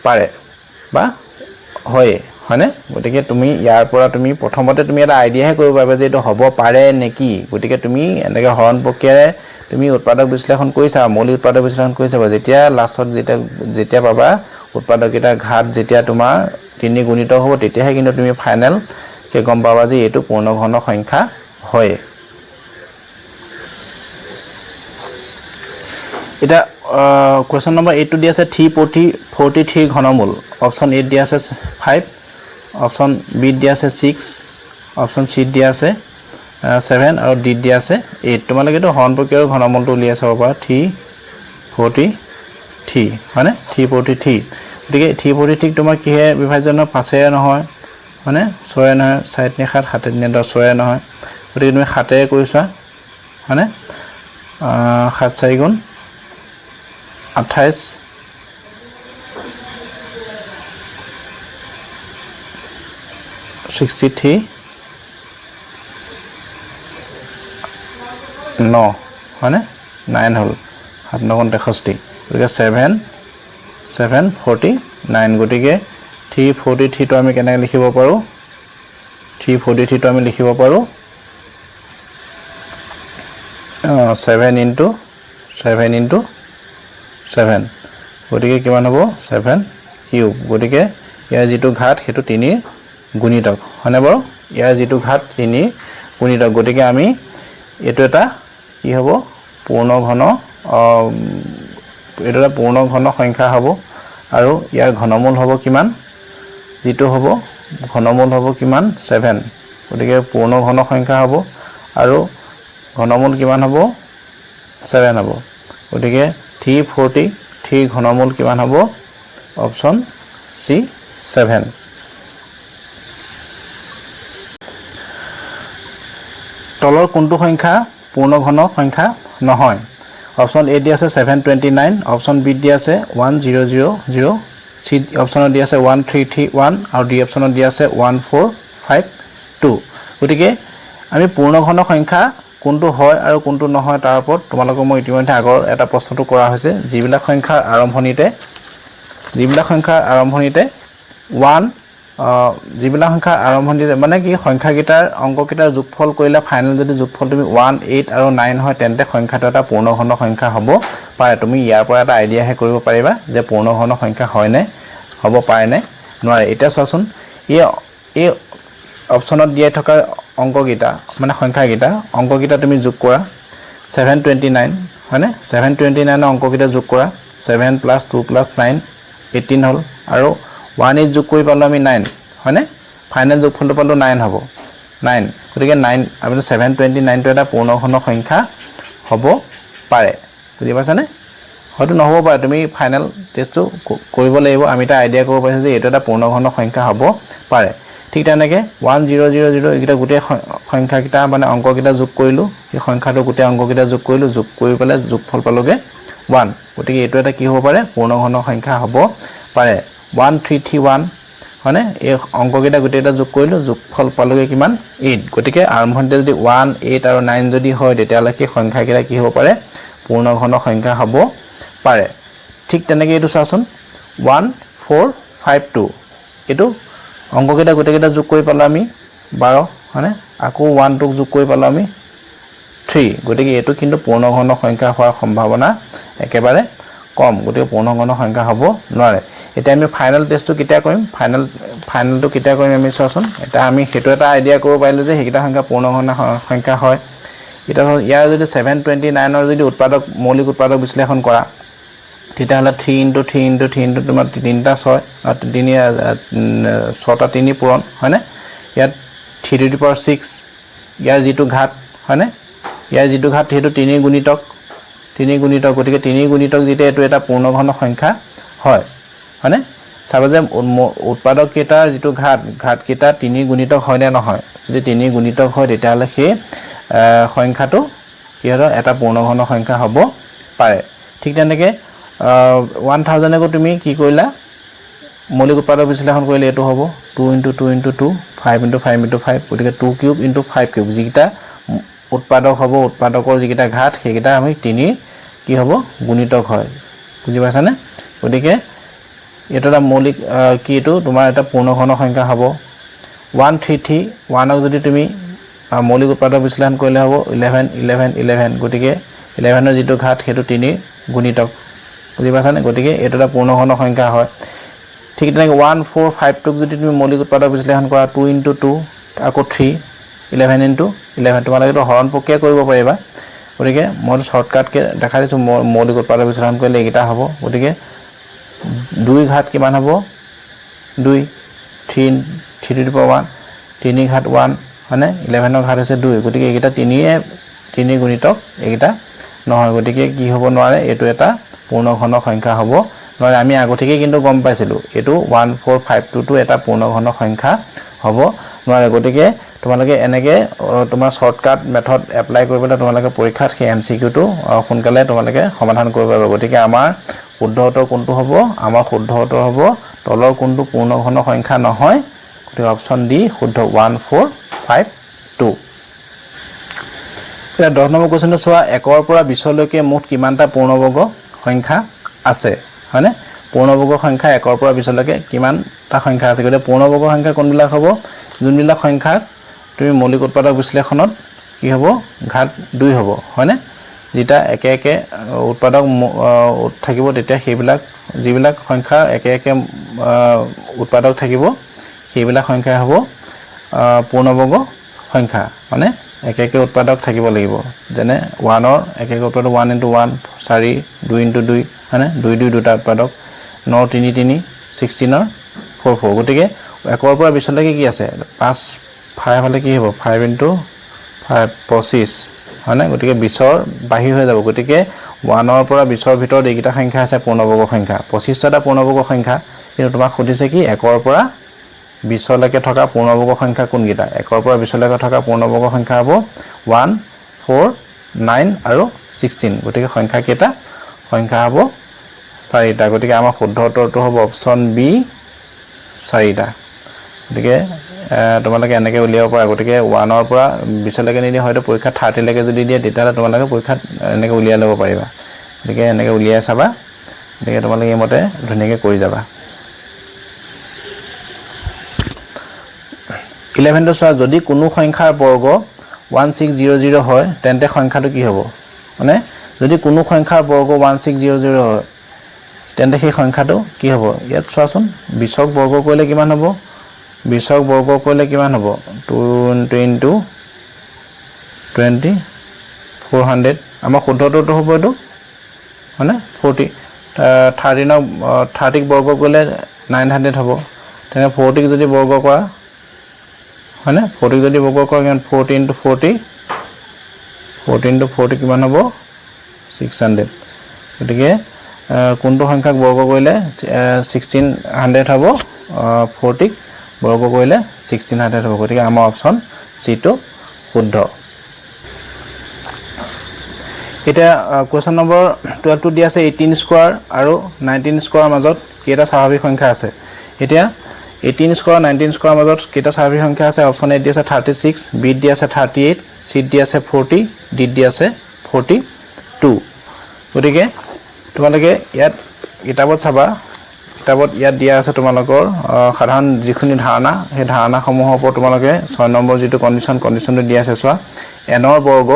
পাৰে বা হয়েই, হয়নে? গতিকে তুমি ইয়াৰ পৰা তুমি প্ৰথমতে তুমি এটা আইডিয়াহে কৰিব পাৰিবা যে এইটো হ'ব পাৰে নেকি। গতিকে তুমি এনেকৈ হৰণ প্ৰক্ৰিয়াৰে তুমি উৎপাদক বিশ্লেষণ কৰি চাবা, মৌলিক উৎপাদক বিশ্লেষণ কৰি চাবা। যেতিয়া লাষ্টত যেতিয়া পাবা উৎপাদককেইটাৰ ঘাত যেতিয়া তোমাৰ 3 গুণিতক হ'ব, তেতিয়াহে কিন্তু তুমি ফাইনেলকৈ গম পাবা যে এইটো পূৰ্ণঘন সংখ্যা হয়। এতিয়া কুৱেশ্যন নম্বৰ 8টো দি আছে 343 ঘনমূল। অপশ্যন এত দিয়া আছে 5, অপশ্যন বিত দিয়া আছে 6, অপশ্যন চিত দিয়া আছে 7 আৰু ডিত দিয়া আছে 8। তোমালোকে এইটো হৰণ প্ৰক্ৰিয়াৰ ঘনমূলটো উলিয়াই চাব পাৰা, 343, হয়নে? 343। গতিকে 343 তোমাৰ কিহে বিভাজন হয়? 5 নহয়, হয়নে? 6 নহয়, 4 3 7, 7 3 10, 6 নহয়। গতিকে তুমি 7 কৰি চোৱা, হয়নে? 7 4 গুণ 28, 63, 9, হয়নে? 9 হ'ল, 7 9 গুণ 63। গতিকে 7 7 49। গতিকে 343টো আমি কেনেকৈ লিখিব পাৰোঁ? 343টো আমি লিখিব পাৰোঁ 7 ইনটু 7 ইনটু 7। গতিকে কিমান হ'ব? 7 কিউব। গতিকে ইয়াৰ যিটো ঘাত সেইটো 3 গুণিতক, হয়নে বাৰু? ইয়াৰ যিটো ঘাত 3 গুণিতক। গতিকে আমি এইটো এটা কি হ'ব? পূৰ্ণঘন, এইটো এটা পূৰ্ণঘন সংখ্যা হ'ব আৰু ইয়াৰ ঘনমূল হ'ব কিমান? যিটো হ'ব ঘনমূল হ'ব কিমান? 7। গতিকে পূৰ্ণঘন সংখ্যা হ'ব আৰু ঘনমূল কিমান হ'ব? 7 হ'ব। গতিকে 343 ঘনমূল কিমান হ'ব? Option C 7। তলৰ কোনটো সংখ্যা পূৰ্ণঘন সংখ্যা নহয়? অপশ্যন এ দি আছে 729, অপশ্যন বি দি আছে 1000, চি অপশ্যনত দি আছে 1331 আৰু ডি অপশ্যনত দি আছে 1452। গতিকে আমি পূৰ্ণঘন সংখ্যা কোনটো হয় আৰু কোনটো নহয় তাৰ ওপৰত তোমালোকক মই ইতিমধ্যে আগৰ এটা প্ৰশ্নটো কৰা হৈছে। যিবিলাক সংখ্যাৰ আৰম্ভণিতে ওৱান, যিবিলাক সংখ্যাৰ আৰম্ভণিতে মানে কি সংখ্যাকেইটাৰ অংককেইটাৰ যোগফল কৰিলে ফাইনেল যদি যোগফল তুমি 1, 8 আৰু 9 হয়, তেন্তে সংখ্যাটো এটা পূৰ্ণঘন সংখ্যা হ'ব পাৰে। তুমি ইয়াৰ পৰা এটা আইডিয়াহে কৰিব পাৰিবা যে পূৰ্ণঘন সংখ্যা হয়নে, হ'ব পাৰেনে নোৱাৰে। এতিয়া চোৱাচোন, এই অপশ্যনত দিয়াই থকা অংককেইটা মানে সংখ্যাকেইটা, অংককেইটা তুমি যোগ কৰা 729, হয়নে? 729ৰ অংককেইটা যোগ কৰা, 7 প্লাছ 2 প্লাছ 9 18 হ'ল আৰু 1 8 যোগ কৰি পালোঁ আমি 9, হয়নে? ফাইনেল যোগফলটো পালোঁ 9 হ'ব। নাইন। গতিকে নাইন আপুনি 729টো এটা পূৰ্ণঘন সংখ্যা হ'ব পাৰে। বুজি পাইছানে? হয়তো নহ'ব পাৰে, তুমি ফাইনেল টেষ্টটো কৰিব লাগিব। আমি এটা আইডিয়া কৰিব পাৰিছোঁ যে এইটো এটা পূৰ্ণঘন সংখ্যা হ'ব পাৰে। ঠিক তেনেকৈ 1 0 0 0, এইকেইটা গোটেই সংখ্যাকেইটা, মানে অংককেইটা যোগ কৰিলোঁ, সেই সংখ্যাটো গোটেই অংককেইটা যোগ কৰিলোঁ, যোগ কৰি পেলাই যোগফল পালোঁগৈ 1। গতিকে এইটো এটা কি হ'ব পাৰে? পূৰ্ণঘন সংখ্যা হ'ব পাৰে। 1 3 3 1, হয়নে? এই অংককেইটা গোটেইকেইটা যোগ কৰিলোঁ, যোগফল পালোঁগৈ কিমান? 8। গতিকে আৰম্ভণিতে যদি 1, 8 আৰু 9 যদি হয়, তেতিয়াহ'লে সেই সংখ্যাকেইটা কি হ'ব পাৰে? পূৰ্ণঘন সংখ্যা হ'ব পাৰে। ঠিক তেনেকৈ এইটো চোৱাচোন, 1 4 5 2, এইটো অংককেইটা গোটেইকেইটা যোগ কৰি পালোঁ আমি 12, হয়নে? আকৌ 1টোক যোগ কৰি পালোঁ আমি 3। গতিকে এইটো কিন্তু পূৰ্ণঘন সংখ্যা হোৱাৰ সম্ভাৱনা একেবাৰে কম। গতিকে পূৰ্ণঘন সংখ্যা হ'ব নোৱাৰে। এতিয়া আমি ফাইনেল টেষ্টটো কেতিয়া কৰিম? ফাইনেলটো কেতিয়া কৰিম আমি চোৱাচোন। এতিয়া আমি সেইটো এটা আইডিয়া কৰিব পাৰিলোঁ যে সেইকেইটা সংখ্যা পূৰ্ণঘন সংখ্যা হয়। এতিয়া ধৰক ইয়াৰ যদি 729ৰ যদি উৎপাদক, মৌলিক উৎপাদক বিশ্লেষণ কৰা, তেতিয়াহ'লে 3 ইনটু 3 ইনটু 3 ইনটু তোমাৰ তিনিটা ছয়, তিনি ছটা তিনি পূৰণ, হয়নে? ইয়াত 3 টু the power 6, ইয়াৰ যিটো ঘাত, হয়নে? ইয়াৰ যিটো ঘাত সেইটো তিনি গুণিতক, তিনি গুণিতক। গতিকে তিনি গুণিতক যেতিয়া এইটো এটা পূৰ্ণঘন সংখ্যা হয়, হয়নে? চাবা যে উৎপাদককেইটাৰ যিটো ঘাত, ঘাতকেইটা তিনি গুণিতক হয়নে নহয়? যদি তিনি গুণিতক হয়, তেতিয়াহ'লে সেই সংখ্যাটো কি হ'ব? এটা পূৰ্ণঘন সংখ্যা হ'ব পাৰে। ঠিক তেনেকৈ 1000কো তুমি কি কৰিলা? মৌলিক উৎপাদক বিশ্লেষণ কৰিলে এইটো হ'ব 2 into 2 into 2, 5 into 5 into 5। গতিকে 2 কিউব ইনটু 5 কিউব, যিকেইটা উৎপাদক হ'ব, উৎপাদকৰ যিকেইটা ঘাত, সেইকেইটা আমি তিনিৰ কি হ'ব? গুণিতক হয়। বুজি পাইছানে? গতিকে এইটো এটা মৌলিক কি, এইটো তোমাৰ এটা পূৰ্ণঘন সংখ্যা হ'ব। 1 3 3 1ক যদি তুমি মৌলিক উৎপাদক বিশ্লেষণ কৰিলে হ'ব 11 11 11। গতিকে 11ৰ যিটো ঘাত সেইটো তিনিৰ গুণিতক। বুজি পাইছানে? গতিকে এইটো এটা পূৰ্ণঘন সংখ্যা হয়। ঠিক তেনেকৈ 1 4 5 2ক যদি তুমি মৌলিক উৎপাদক বিশ্লেষণ কৰা, 2 ইনটু 2, আকৌ 3, 11 ইনটু 11। তোমালোকে এইটো হৰণ প্ৰক্ৰিয়া কৰিব পাৰিবা। গতিকে মইতো শ্বৰ্টকাটকৈ দেখাই দিছোঁ। মৌলিক উৎপাদক বিশ্লেষণ কৰিলে এইকেইটা হ'ব। গতিকে দুই ঘাত কিমান হ'ব? দুই, 3, 3 টু the power 1, তিনি ঘাত 1, হয়নে? 11ৰ ঘাত হৈছে দুই। গতিকে এইকেইটা তিনিয়ে তিনি গুণিতক এইকেইটা নহয়। গতিকে কি হ'ব নোৱাৰে? এইটো এটা পূৰ্ণঘন সংখ্যা হ'ব নোৱাৰে। আমি আগতীয়াকৈ কিন্তু গম পাইছিলোঁ, এইটো 1 4 5 2টো এটা পূৰ্ণঘন সংখ্যা হ'ব নোৱাৰে। গতিকে তোমালোকে এনেকৈ তোমাৰ শ্বৰ্টকাট মেথড এপ্লাই কৰি পেলাই তোমালোকে পৰীক্ষাত সেই এমচিকিউটো সোনকালে তোমালোকে সমাধান কৰিব পাৰিবা। গতিকে আমাৰ শুদ্ধ উত্তৰ কোনটো হ'ব? আমাৰ শুদ্ধ উত্তৰ হ'ব তলৰ কোনটো পূৰ্ণঘন সংখ্যা নহয়? গতিকে অপশ্যন ডি শুদ্ধ, 1 4 5 2। এতিয়া 10 নম্বৰ কুৱেশ্যনটো চোৱা, 1ৰ পৰা 20লৈকে মুঠ কিমানটা পূৰ্ণবৰ্গ সংখ্যা আছে, হয়নে? পূৰ্ণবৰ্গ সংখ্যা 1ৰ পৰা 20লৈকে কিমানটা সংখ্যা আছে? গতিকে পূৰ্ণবৰ্গ সংখ্যা কোনবিলাক হ'ব? যোনবিলাক সংখ্যাক তুমি মৌলিক উৎপাদক বিশ্লেষণত কি হ'ব? ঘাত দুই হ'ব, হয়নে? যেতিয়া একে একে উৎপাদক থাকিব, তেতিয়া সেইবিলাক যিবিলাক সংখ্যা একে একে উৎপাদক থাকিব, সেইবিলাক সংখ্যাই হ'ব পূৰ্ণবৰ্গ সংখ্যা। মানে একে একে উৎপাদক থাকিব লাগিব। যেনে 1ৰ একে একে উৎপাদক 1 ইনটু 1 4, 2 ইনটু 2, হয়নে? দুই দুই দুটা উৎপাদক, 9 তিনি তিনি, 16ৰ 4 4। গতিকে 1ৰ পৰা 20লৈকে কি আছে? 5, 5 হ'লে কি হ'ব? 5 ইনটু 5 25, হয়নে? গতিকে 20ৰ বাহিৰ হৈ যাব। গতিকে 1ৰ পৰা 20ৰ ভিতৰত এইকেইটা সংখ্যা আছে পূৰ্ণবৰ্গ সংখ্যা। 25টো এটা পূৰ্ণবৰ্গ সংখ্যা। কিন্তু তোমাক সুধিছে কি? 1ৰ পৰা 20লৈকে থকা পূৰ্ণবৰ্গ সংখ্যা কোনকেইটা? 1ৰ পৰা 20লৈকে থকা পূৰ্ণবৰ্গ সংখ্যা হ'ব 1, 4, 9 আৰু 16। গতিকে সংখ্যা কেইটা? সংখ্যা হ'ব চাৰিটা। গতিকে আমাৰ শুদ্ধ উত্তৰটো হ'ব অপশ্যন বি, চাৰিটা। গতিকে তোমালোকে এনেকৈ উলিয়াব পাৰা। গতিকে 1ৰ পৰা 20লৈকে নিদিয়ে, হয়তো পৰীক্ষাত 30লৈকে যদি দিয়ে, তেতিয়াহ'লে তোমালোকে পৰীক্ষাত এনেকৈ উলিয়াই ল'ব পাৰিবা। গতিকে এনেকৈ উলিয়াই চাবা। গতিকে তোমালোকে এইমতে ধুনীয়াকৈ কৰি যাবা। 11টো চোৱা, যদি কোনো সংখ্যাৰ বৰ্গ 1600 হয়, তেন্তে সংখ্যাটো কি হ'ব? মানে যদি কোনো সংখ্যাৰ বৰ্গ 1600 হয়, তেন্তে সেই সংখ্যাটো কি হ'ব? ইয়াত চোৱাচোন, 20ক বৰ্গ কৰিলে কিমান হ'ব? 20ক বৰ্গ কৰিলে কিমান হ'ব? 2 into 20, 400। আমাৰ শুদ্ধটোতো হ'ব এইটো, হয়নে? 40, 13ক, 30ক বৰ্গ কৰিলে 900 হ'ব। তেনে 40ক যদি বৰ্গ কৰা, হয়নে? 40 যদি বৰ্গ কৰা কিমান? 40 ইণ্টু 40, 40 ইণ্টু 40 কিমান হ'ব? 600। গতিকে কোনটো সংখ্যাক বৰ্গ কৰিলে 1600 হ'ব? 40ক বৰ্গ কৰিলে 1600 হ'ব। গতিকে আমাৰ অপশ্যন চিটো শুদ্ধ। এতিয়া কুৱেশ্যন নম্বৰ 12টো দিয়া আছে, 18 স্কোৱাৰ আৰু 19 স্কোৱাৰৰ মাজত কেইটা স্বাভাৱিক সংখ্যা আছে? এতিয়া 18 স্কোৱাৰ, 19 স্কোৱাৰৰ মাজত কেইটা স্বাভাৱিক সংখ্যা আছে? অপশ্যন এত দি আছে 36, বিত দি আছে 38, চিত দি আছে 40, ডিত দি আছে 42। গতিকে তোমালোকে ইয়াত কিতাপত চাবা, কিতাপত ইয়াত দিয়া আছে তোমালোকৰ সাধাৰণ যিখিনি ধাৰণা, সেই ধাৰণাসমূহৰ ওপৰত তোমালোকে 6 নম্বৰ যিটো কণ্ডিশ্যন, কণ্ডিশ্যনটো দিয়া আছে চোৱা। এনৰ বৰ্গ,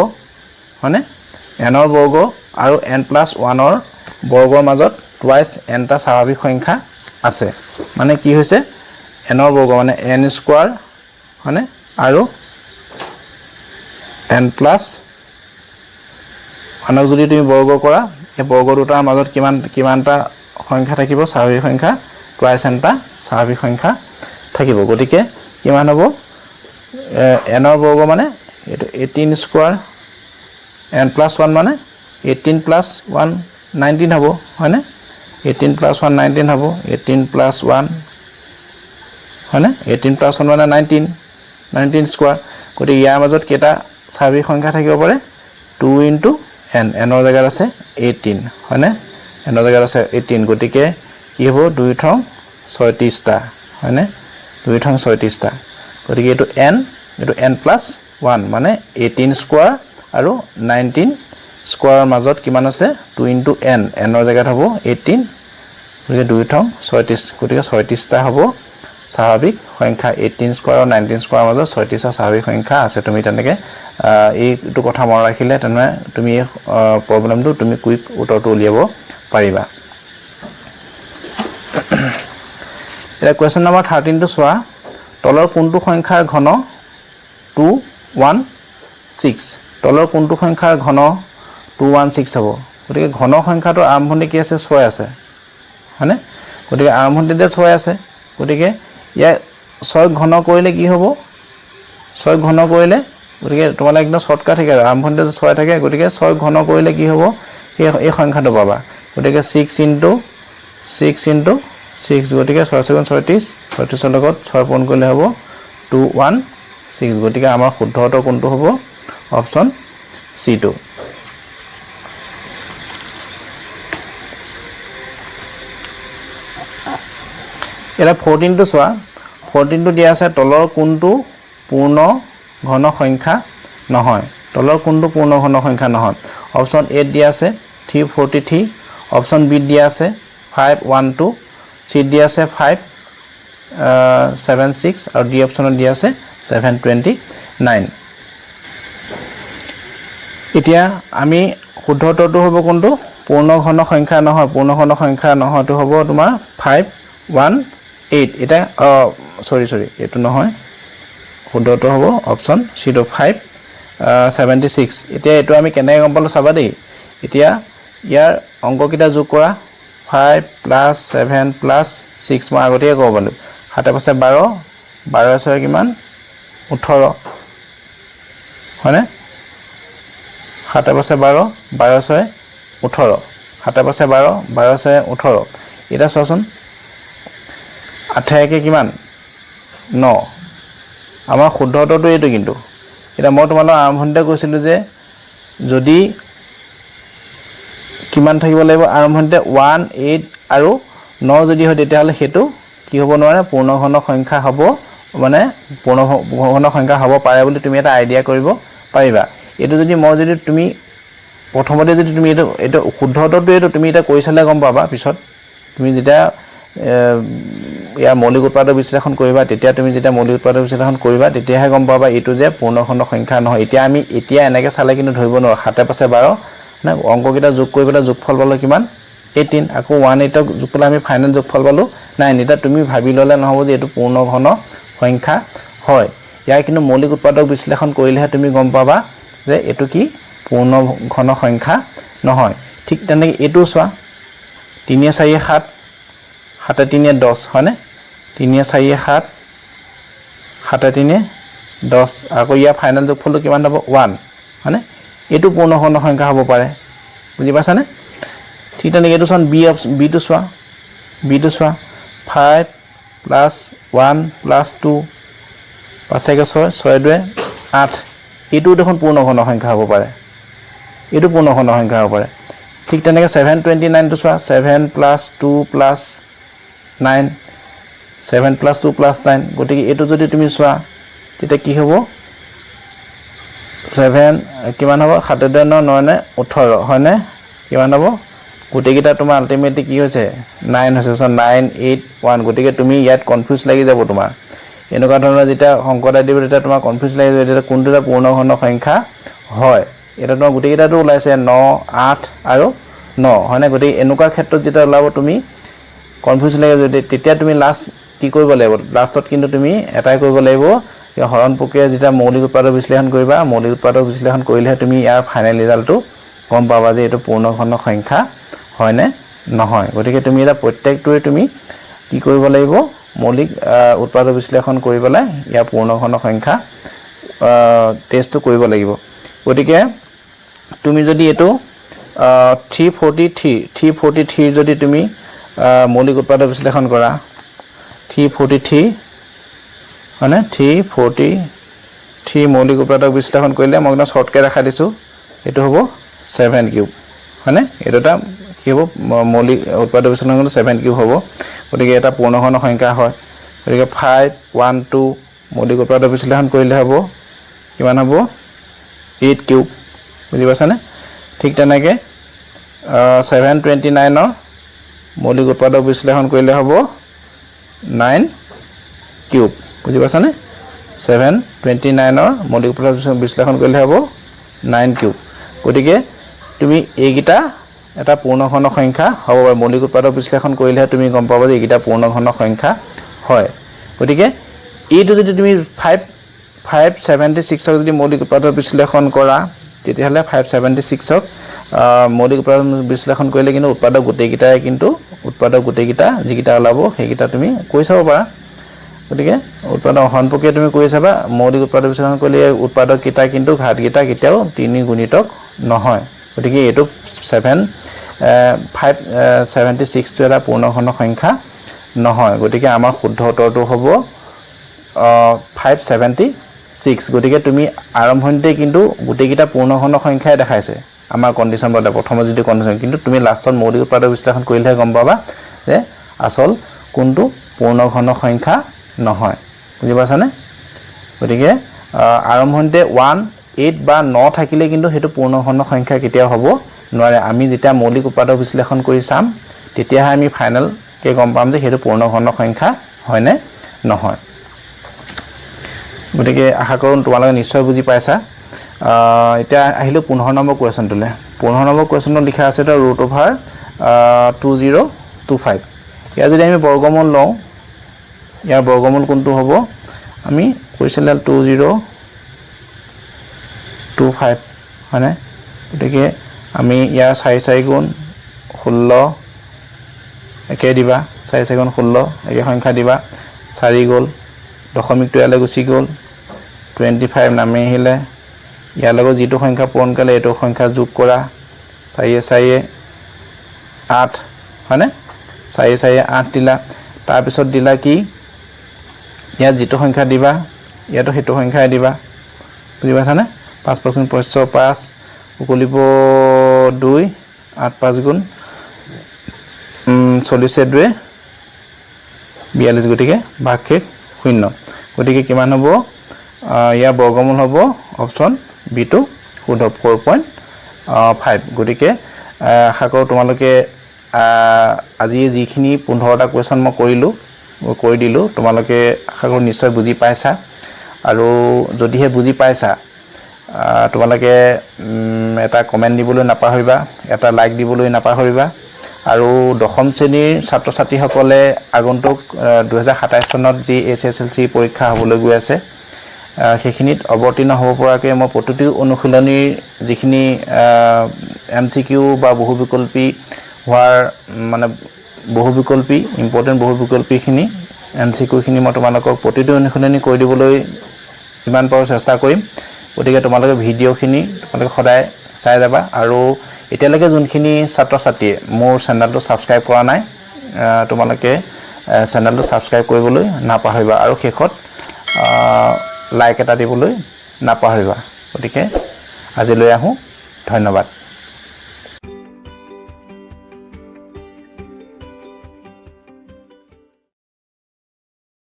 হয়নে? এনৰ বৰ্গ আৰু এন প্লাছ ওৱানৰ বৰ্গৰ মাজত টুৱাইচ এনটা স্বাভাৱিক সংখ্যা আছে। মানে কি হৈছে? এনৰ বৰ্গ মানে এন স্কোৱাৰ, হয়নে? আৰু এন প্লাছ ওৱানক যদি তুমি বৰ্গ কৰা, এই বৰ্গ দুটাৰ মাজত কিমানটা সংখ্যা থাকিব? স্বাভাৱিক সংখ্যা টুৱাইচ এনটা স্বাভাৱিক সংখ্যা থাকিব। গতিকে কিমান হ'ব? এনৰ বৰ্গ মানে এইটো 18 স্কোৱাৰ, এন প্লাছ ওৱান মানে 18 প্লাছ ওৱান 19 হ'ব, হয়নে? 18 প্লাছ ওৱান 19 হ'ব। 18 প্লাছ ওৱান, হয়নে? 18 প্লাছ ওৱান মানে 19, 19 স্কোৱাৰ। গতিকে ইয়াৰ মাজত কেইটা স্বাভাৱিক সংখ্যা থাকিব পাৰে? টু ইণ্টু এন, এনৰ জেগাত আছে 18, হয়নে? এনৰ জেগাত আছে 18। গতিকে কি হ'ব? দুই থং 36টা, হয়নে? দুই থং 36টা। গতিকে এইটো এন, এইটো এন প্লাছ ওৱান মানে 18 স্কোৱাৰ আৰু 19 স্কোৱাৰৰ মাজত কিমান আছে? টু ইণ্টু এন, এনৰ জেগাত হ'ব 18। গতিকে দুই থং 36। গতিকে 36টা হ'ব স্বাভাৱিক সংখ্যা। 18 স্কোৱাৰ আৰু 19 স্কোৱাৰৰ মাজত 36টা স্বাভাৱিক সংখ্যা আছে। তুমি তেনেকৈ এইটো কথা মনত ৰাখিলে তেনেহ'লে তুমি এই প্ৰব্লেমটো তুমি কুইক উত্তৰটো উলিয়াব পাৰিবা। এতিয়া কুৱেশ্যন নম্বৰ 13টো চোৱা। তলৰ কোনটো সংখ্যাৰ ঘন 216? তলৰ কোনটো সংখ্যাৰ ঘন 216 হ'ব? গতিকে ঘন সংখ্যাটোৰ আৰম্ভণি কি আছে? 6 আছে, হয়নে? গতিকে আৰম্ভণিতে 6 আছে। গতিকে ইয়াৰ 6 ঘন কৰিলে কি হ'ব? 6 ঘন কৰিলে, গতিকে তোমালোকে একদম শ্বৰ্টকাট শিকাই, আৰম্ভণিতে 6 থাকে, গতিকে 6 ঘন কৰিলে কি হ'ব? এই সংখ্যাটো পাবা। গতিকে 6 ইণ্টু 6 ইণ্টু 6, গতিকে ছয় ছগুণ 36, 36ৰ লগত 6 পূৰণ কৰিলে হ'ব 216। গতিকে আমাৰ শুদ্ধ উত্তৰ কোনটো হ'ব? অপশ্যন চিটো। এতিয়া 14টো চোৱা। 14টো দিয়া আছে, তলৰ কোনটো পূৰ্ণ ঘন সংখ্যা নহয়? তলৰ কোনটো পূৰ্ণ ঘন সংখ্যা নহয়? অপশ্যন এত দিয়া আছে 343, অপশ্যন বিত দিয়া আছে 512, চিত দিয়া আছে 576 আৰু ডি অপশ্যনত দিয়া আছে 729। এতিয়া আমি শুদ্ধ উত্তৰটো হ'ব কোনটো? পূৰ্ণ ঘন সংখ্যা নহয়, পূৰ্ণ ঘন সংখ্যা নহয়টো হ'ব তোমাৰ 518। এতিয়া চৰি, এইটো নহয়, শুদ্ধ উত্তৰ হ'ব অপশ্যন চিটো 576। এতিয়া এইটো আমি কেনেকৈ গম পালোঁ চাবা দেই। এতিয়া ইয়াৰ অংককেইটা যোগ কৰা, 5 প্লাছ 7 প্লাছ 6, মই আগতেই ক'ব পালোঁ, সাতে পাঁচে বাৰ, বাৰ ছয় কিমান? 18, হয়নে? সাতে পাঁচে বাৰ, বাৰ ছয় 18, সাতে পাঁচে বাৰ, বাৰ ছয় 18। এতিয়া চোৱাচোন, আঠে একে কিমান? ন। আমাৰ শুদ্ধ উত্তৰটো এইটো। কিন্তু এতিয়া মই তোমালোক আৰম্ভণিতে কৈছিলোঁ যে যদি কিমান থাকিব লাগিব আৰম্ভণিতে, 1, 8 আৰু ন যদি হয়, তেতিয়াহ'লে সেইটো কি হ'ব নোৱাৰে? পূৰ্ণঘন সংখ্যা হ'ব, মানে পূৰ্ণ ঘন সংখ্যা হ'ব পাৰে বুলি তুমি এটা আইডিয়া কৰিব পাৰিবা। এইটো যদি মই যদি তুমি প্ৰথমতে যদি তুমি এইটো শুদ্ধ উত্তৰটো এইটো তুমি এতিয়া কৰি চালে গম পাবা। পিছত তুমি যেতিয়া ইয়াৰ মৌলিক উৎপাদক বিশ্লেষণ কৰিবা, তেতিয়া তুমি যেতিয়া মৌলিক উৎপাদক বিশ্লেষণ কৰিবা তেতিয়াহে গম পাবা এইটো যে পূৰ্ণখণ্ড সংখ্যা নহয়। এতিয়া আমি এতিয়া এনেকৈ চালে কিন্তু ধৰিব নোৱাৰোঁ। সাতে পাঁচে বাৰ, মানে অংককেইটা যোগ কৰি পেলাই যোগফল পালোঁ কিমান? 18। আকৌ 1 8ক যোগ পেলাই আমি ফাইনেল যোগফল পালোঁ 9। এতিয়া তুমি ভাবি ল'লে নহ'ব যে এইটো পূৰ্ণ ঘন সংখ্যা হয়। ইয়াৰ কিন্তু মৌলিক উৎপাদক বিশ্লেষণ কৰিলেহে তুমি গম পাবা যে এইটো কি পূৰ্ণ ঘন সংখ্যা নহয়। ঠিক তেনেকৈ এইটোও চোৱা, তিনিয়ে চাৰিয়ে সাত, সাতে তিনিয়ে দহ, হয়নে? তিনিয়ে চাৰিয়ে সাত, সাতে তিনিয়ে 10। আকৌ ইয়াৰ ফাইনেল যোগফলটো কিমান হ'ব? 1, হয়নে? এইটো পূৰ্ণঘন সংখ্যা হ'ব পাৰে, বুজি পাইছানে? ঠিক তেনেকৈ এইটো চোৱা, বি অপশ্যন, বিটো চোৱা, বিটো চোৱা, 5 plus 1 plus 2, পাঁচ একে ছয়, ছয় দুৱে আঠ। এইটোও দেখোন পূৰ্ণঘন সংখ্যা হ'ব পাৰে, এইটো পূৰ্ণঘন সংখ্যা হ'ব পাৰে। ঠিক তেনেকৈ 729টো চোৱা, 7 plus 2 plus 9, 7 plus 2 plus 9। গতিকে এইটো যদি তুমি চোৱা, তেতিয়া কি হ'ব? ছেভেন কিমান হ'ব? সাতে দুৱে ন, ন নৱে 18, হয়নে? কিমান হ'ব? গোটেইকেইটা তোমাৰ আল্টিমেটলি কি হৈছে? 9 হৈছে। চ' 9 8 1। গতিকে তুমি ইয়াত কনফিউজ লাগি যাব তোমাৰ। এনেকুৱা ধৰণৰ যেতিয়া অংক এটা দিব, তেতিয়া তোমাৰ কনফিউজ লাগি যাব, তেতিয়া কোনটো এটা পূৰ্ণঘন সংখ্যা হয়। এতিয়া তোমাৰ গোটেইকেইটাতো ওলাইছে ন, আঠ আৰু ন, হয়নে? গতিকে এনেকুৱা ক্ষেত্ৰত যেতিয়া ওলাব, তুমি কনফিউজ লাগিব যদি, তেতিয়া তুমি লাষ্ট কি কৰিব লাগিব? লাষ্টত কিন্তু তুমি এটাই কৰিব লাগিব যে হৰণ প্ৰক্ৰিয়া যেতিয়া মৌলিক উৎপাদক বিশ্লেষণ কৰিবা, মৌলিক উৎপাদক বিশ্লেষণ কৰিলেহে তুমি ইয়াৰ ফাইনেল ৰিজাল্টটো গম পাবা যে এইটো পূৰ্ণঘন সংখ্যা হয়নে নহয়। গতিকে তুমি এতিয়া প্ৰত্যেকটোৱে তুমি কি কৰিব লাগিব? মৌলিক উৎপাদক বিশ্লেষণ কৰি পেলাই ইয়াৰ পূৰ্ণঘন সংখ্যা টেষ্টটো কৰিব লাগিব। গতিকে তুমি যদি এইটো 343, 343ৰ যদি তুমি মৌলিক উৎপাদক বিশ্লেষণ কৰা, 343, হয়নে? 343 মৌলিক উৎপাদক বিশ্লেষণ কৰিলে, মই একদম শ্বৰ্টকৈ দেখাই দিছোঁ, এইটো হ'ব 7 কিউব, হয়নে? এইটো এটা কি হ'ব? মৌলিক উৎপাদক বিশ্লেষণ কৰিলে 7 কিউব হ'ব। গতিকে এটা পূৰ্ণঘন সংখ্যা হয়। গতিকে 5 1 2 মৌলিক উৎপাদক বিশ্লেষণ কৰিলে হ'ব কিমান হ'ব? 8 কিউব, বুজি পাইছানে? ঠিক তেনেকৈ 729ৰ মৌলিক উৎপাদক বিশ্লেষণ কৰিলে হ'ব 9 কিউব, বুজি পাইছানে? 729ৰ মৌলিক উৎপাদক বিশ্লেষণ কৰিলে হ'ব 9 কিউব। গতিকে তুমি এইকেইটা এটা পূৰ্ণঘন সংখ্যা হ'ব পাৰে। মৌলিক উৎপাদক বিশ্লেষণ কৰিলেহে তুমি গম পাবা যে এইকেইটা পূৰ্ণঘন সংখ্যা হয়। গতিকে এইটো যদি তুমি 576ক যদি মৌলিক উৎপাদক বিশ্লেষণ কৰা, তেতিয়াহ'লে 576ক মৌলিক উৎপাদক বিশ্লেষণ কৰিলে কিন্তু উৎপাদক গোটেইকেইটাই, কিন্তু উৎপাদক গোটেইকেইটা যিকেইটা ওলাব, সেইকেইটা তুমি কৰি চাব পাৰা। গতিকে উৎপাদক হৰণ প্ৰক্ৰিয়া তুমি কৰি চাবা। মৌলিক উৎপাদক বিশ্লেষণ কৰিলে এই উৎপাদককেইটা কিন্তু ঘাতকেইটা কেতিয়াও 3 গুণিতক নহয়। গতিকে এইটো 576টো এটা পূৰ্ণঘন সংখ্যা নহয়। গতিকে আমাৰ শুদ্ধ উত্তৰটো হ'ব 576। গতিকে তুমি আৰম্ভণিতে কিন্তু গোটেইকেইটা পূৰ্ণঘন সংখ্যাই দেখাইছে আমাৰ কণ্ডিশ্যন মতে, প্ৰথমত যিটো কণ্ডিশ্যন, কিন্তু তুমি লাষ্টত মৌলিক উৎপাদক বিশ্লেষণ কৰিলেহে গম পাবা যে আচল কোনটো পূৰ্ণঘন সংখ্যা নহয়, বুজি পাইছানে? গতিকে আৰম্ভণিতে 1, 8 বা ন থাকিলে কিন্তু সেইটো পূৰ্ণঘন সংখ্যা কেতিয়াও হ'ব নোৱাৰে। আমি যেতিয়া মৌলিক উৎপাদক বিশ্লেষণ কৰি চাম, তেতিয়াহে আমি ফাইনেলকৈ গম পাম যে সেইটো পূৰ্ণঘন সংখ্যা হয়নে নহয়। গতিকে আশা কৰোঁ তোমালোকে নিশ্চয় বুজি পাইছা। এতিয়া আহিলোঁ 15 নম্বৰ কুৱেশ্যনটোলৈ। 15 নম্বৰ কুৱেশ্যনত লিখা আছে এটা ৰুট অভাৰ 2025। ইয়াৰ যদি আমি বৰ্গমূল লওঁ, ইয়াৰ বৰ্গমূল কোনটো হ'ব? আমি কৈছিলে 2025, হয়নে? গতিকে আমি ইয়াৰ চাৰি চাৰি গুণ 16 একে দিবা, চাৰি চাৰি গুণ 16, একে সংখ্যা দিবা। চাৰি গ'ল, দশমিকটো ইয়ালৈ গুচি গ'ল, 25 নামি আহিলে। ইয়াৰ লগত যিটো সংখ্যা পূৰণ কৰিলে এইটো সংখ্যা যোগ কৰা, চাৰিয়ে চাৰিয়ে আঠ, হয়নে? চাৰি চাৰিয়ে আঠ দিলা। তাৰপিছত দিলা কি? ইয়াত যিটো সংখ্যা দিবা, ইয়াতো সেইটো সংখ্যাই দিবা, বুজি পাইছানে? পাঁচ পাঁচ 25, পাঁচ উকলিব দুই, আঠ পাঁচ গুণ 40 দুৱে 42। গতিকে ভাগশেষ শূন্য। গতিকে কিমান হ'ব? ইয়াৰ বৰ্গমূল হ'ব অপশ্যন বিটো শুদ্ধ, 4.5। গতিকে আশা কৰোঁ তোমালোকে আজি যিখিনি 15টা কুৱেশ্যন মই কৰিলোঁ, কৰি দিলোঁ, তোমালোকে আশা কৰোঁ নিশ্চয় বুজি পাইছা। আৰু যদিহে বুজি পাইছা, তোমালোকে এটা কমেণ্ট দিবলৈ নাপাহৰিবা, এটা লাইক দিবলৈ নাপাহৰিবা। আৰু দশম শ্ৰেণীৰ ছাত্ৰ ছাত্ৰীসকলে আগন্তুক 2027 চনত যি এইচএছএলচি পৰীক্ষা হ'বলৈ গৈ আছে, সেইখিনিত অৱতীৰ্ণ হ'ব পৰাকৈ মই প্ৰতিটো অনুশীলনীৰ যিখিনি এমচিকিউ বা বহুবিকল্পী হোৱাৰ, মানে বহুবিকল্পী, ইম্পৰ্টেণ্ট বহুবিকল্পীখিনি, এমচিকিউখিনি মই তোমালোকক প্ৰতিটো অনুশীলনী কৰি দিবলৈ যিমান পাৰোঁ চেষ্টা কৰিম। গতিকে তোমালোকে ভিডিঅ'খিনি তোমালোকে সদায় চাই যাবা। আৰু এতিয়ালৈকে যোনখিনি ছাত্ৰ ছাত্ৰীয়ে মোৰ চেনেলটো ছাবস্ক্ৰাইব কৰা নাই, তোমালোকে চেনেলটো ছাবস্ক্ৰাইব কৰিবলৈ নাপাহৰিবা আৰু শেষত লাইক এটা দিবলৈ নাপাহৰিবা। গতিকে আজিলৈ আহোঁ, ধন্যবাদ।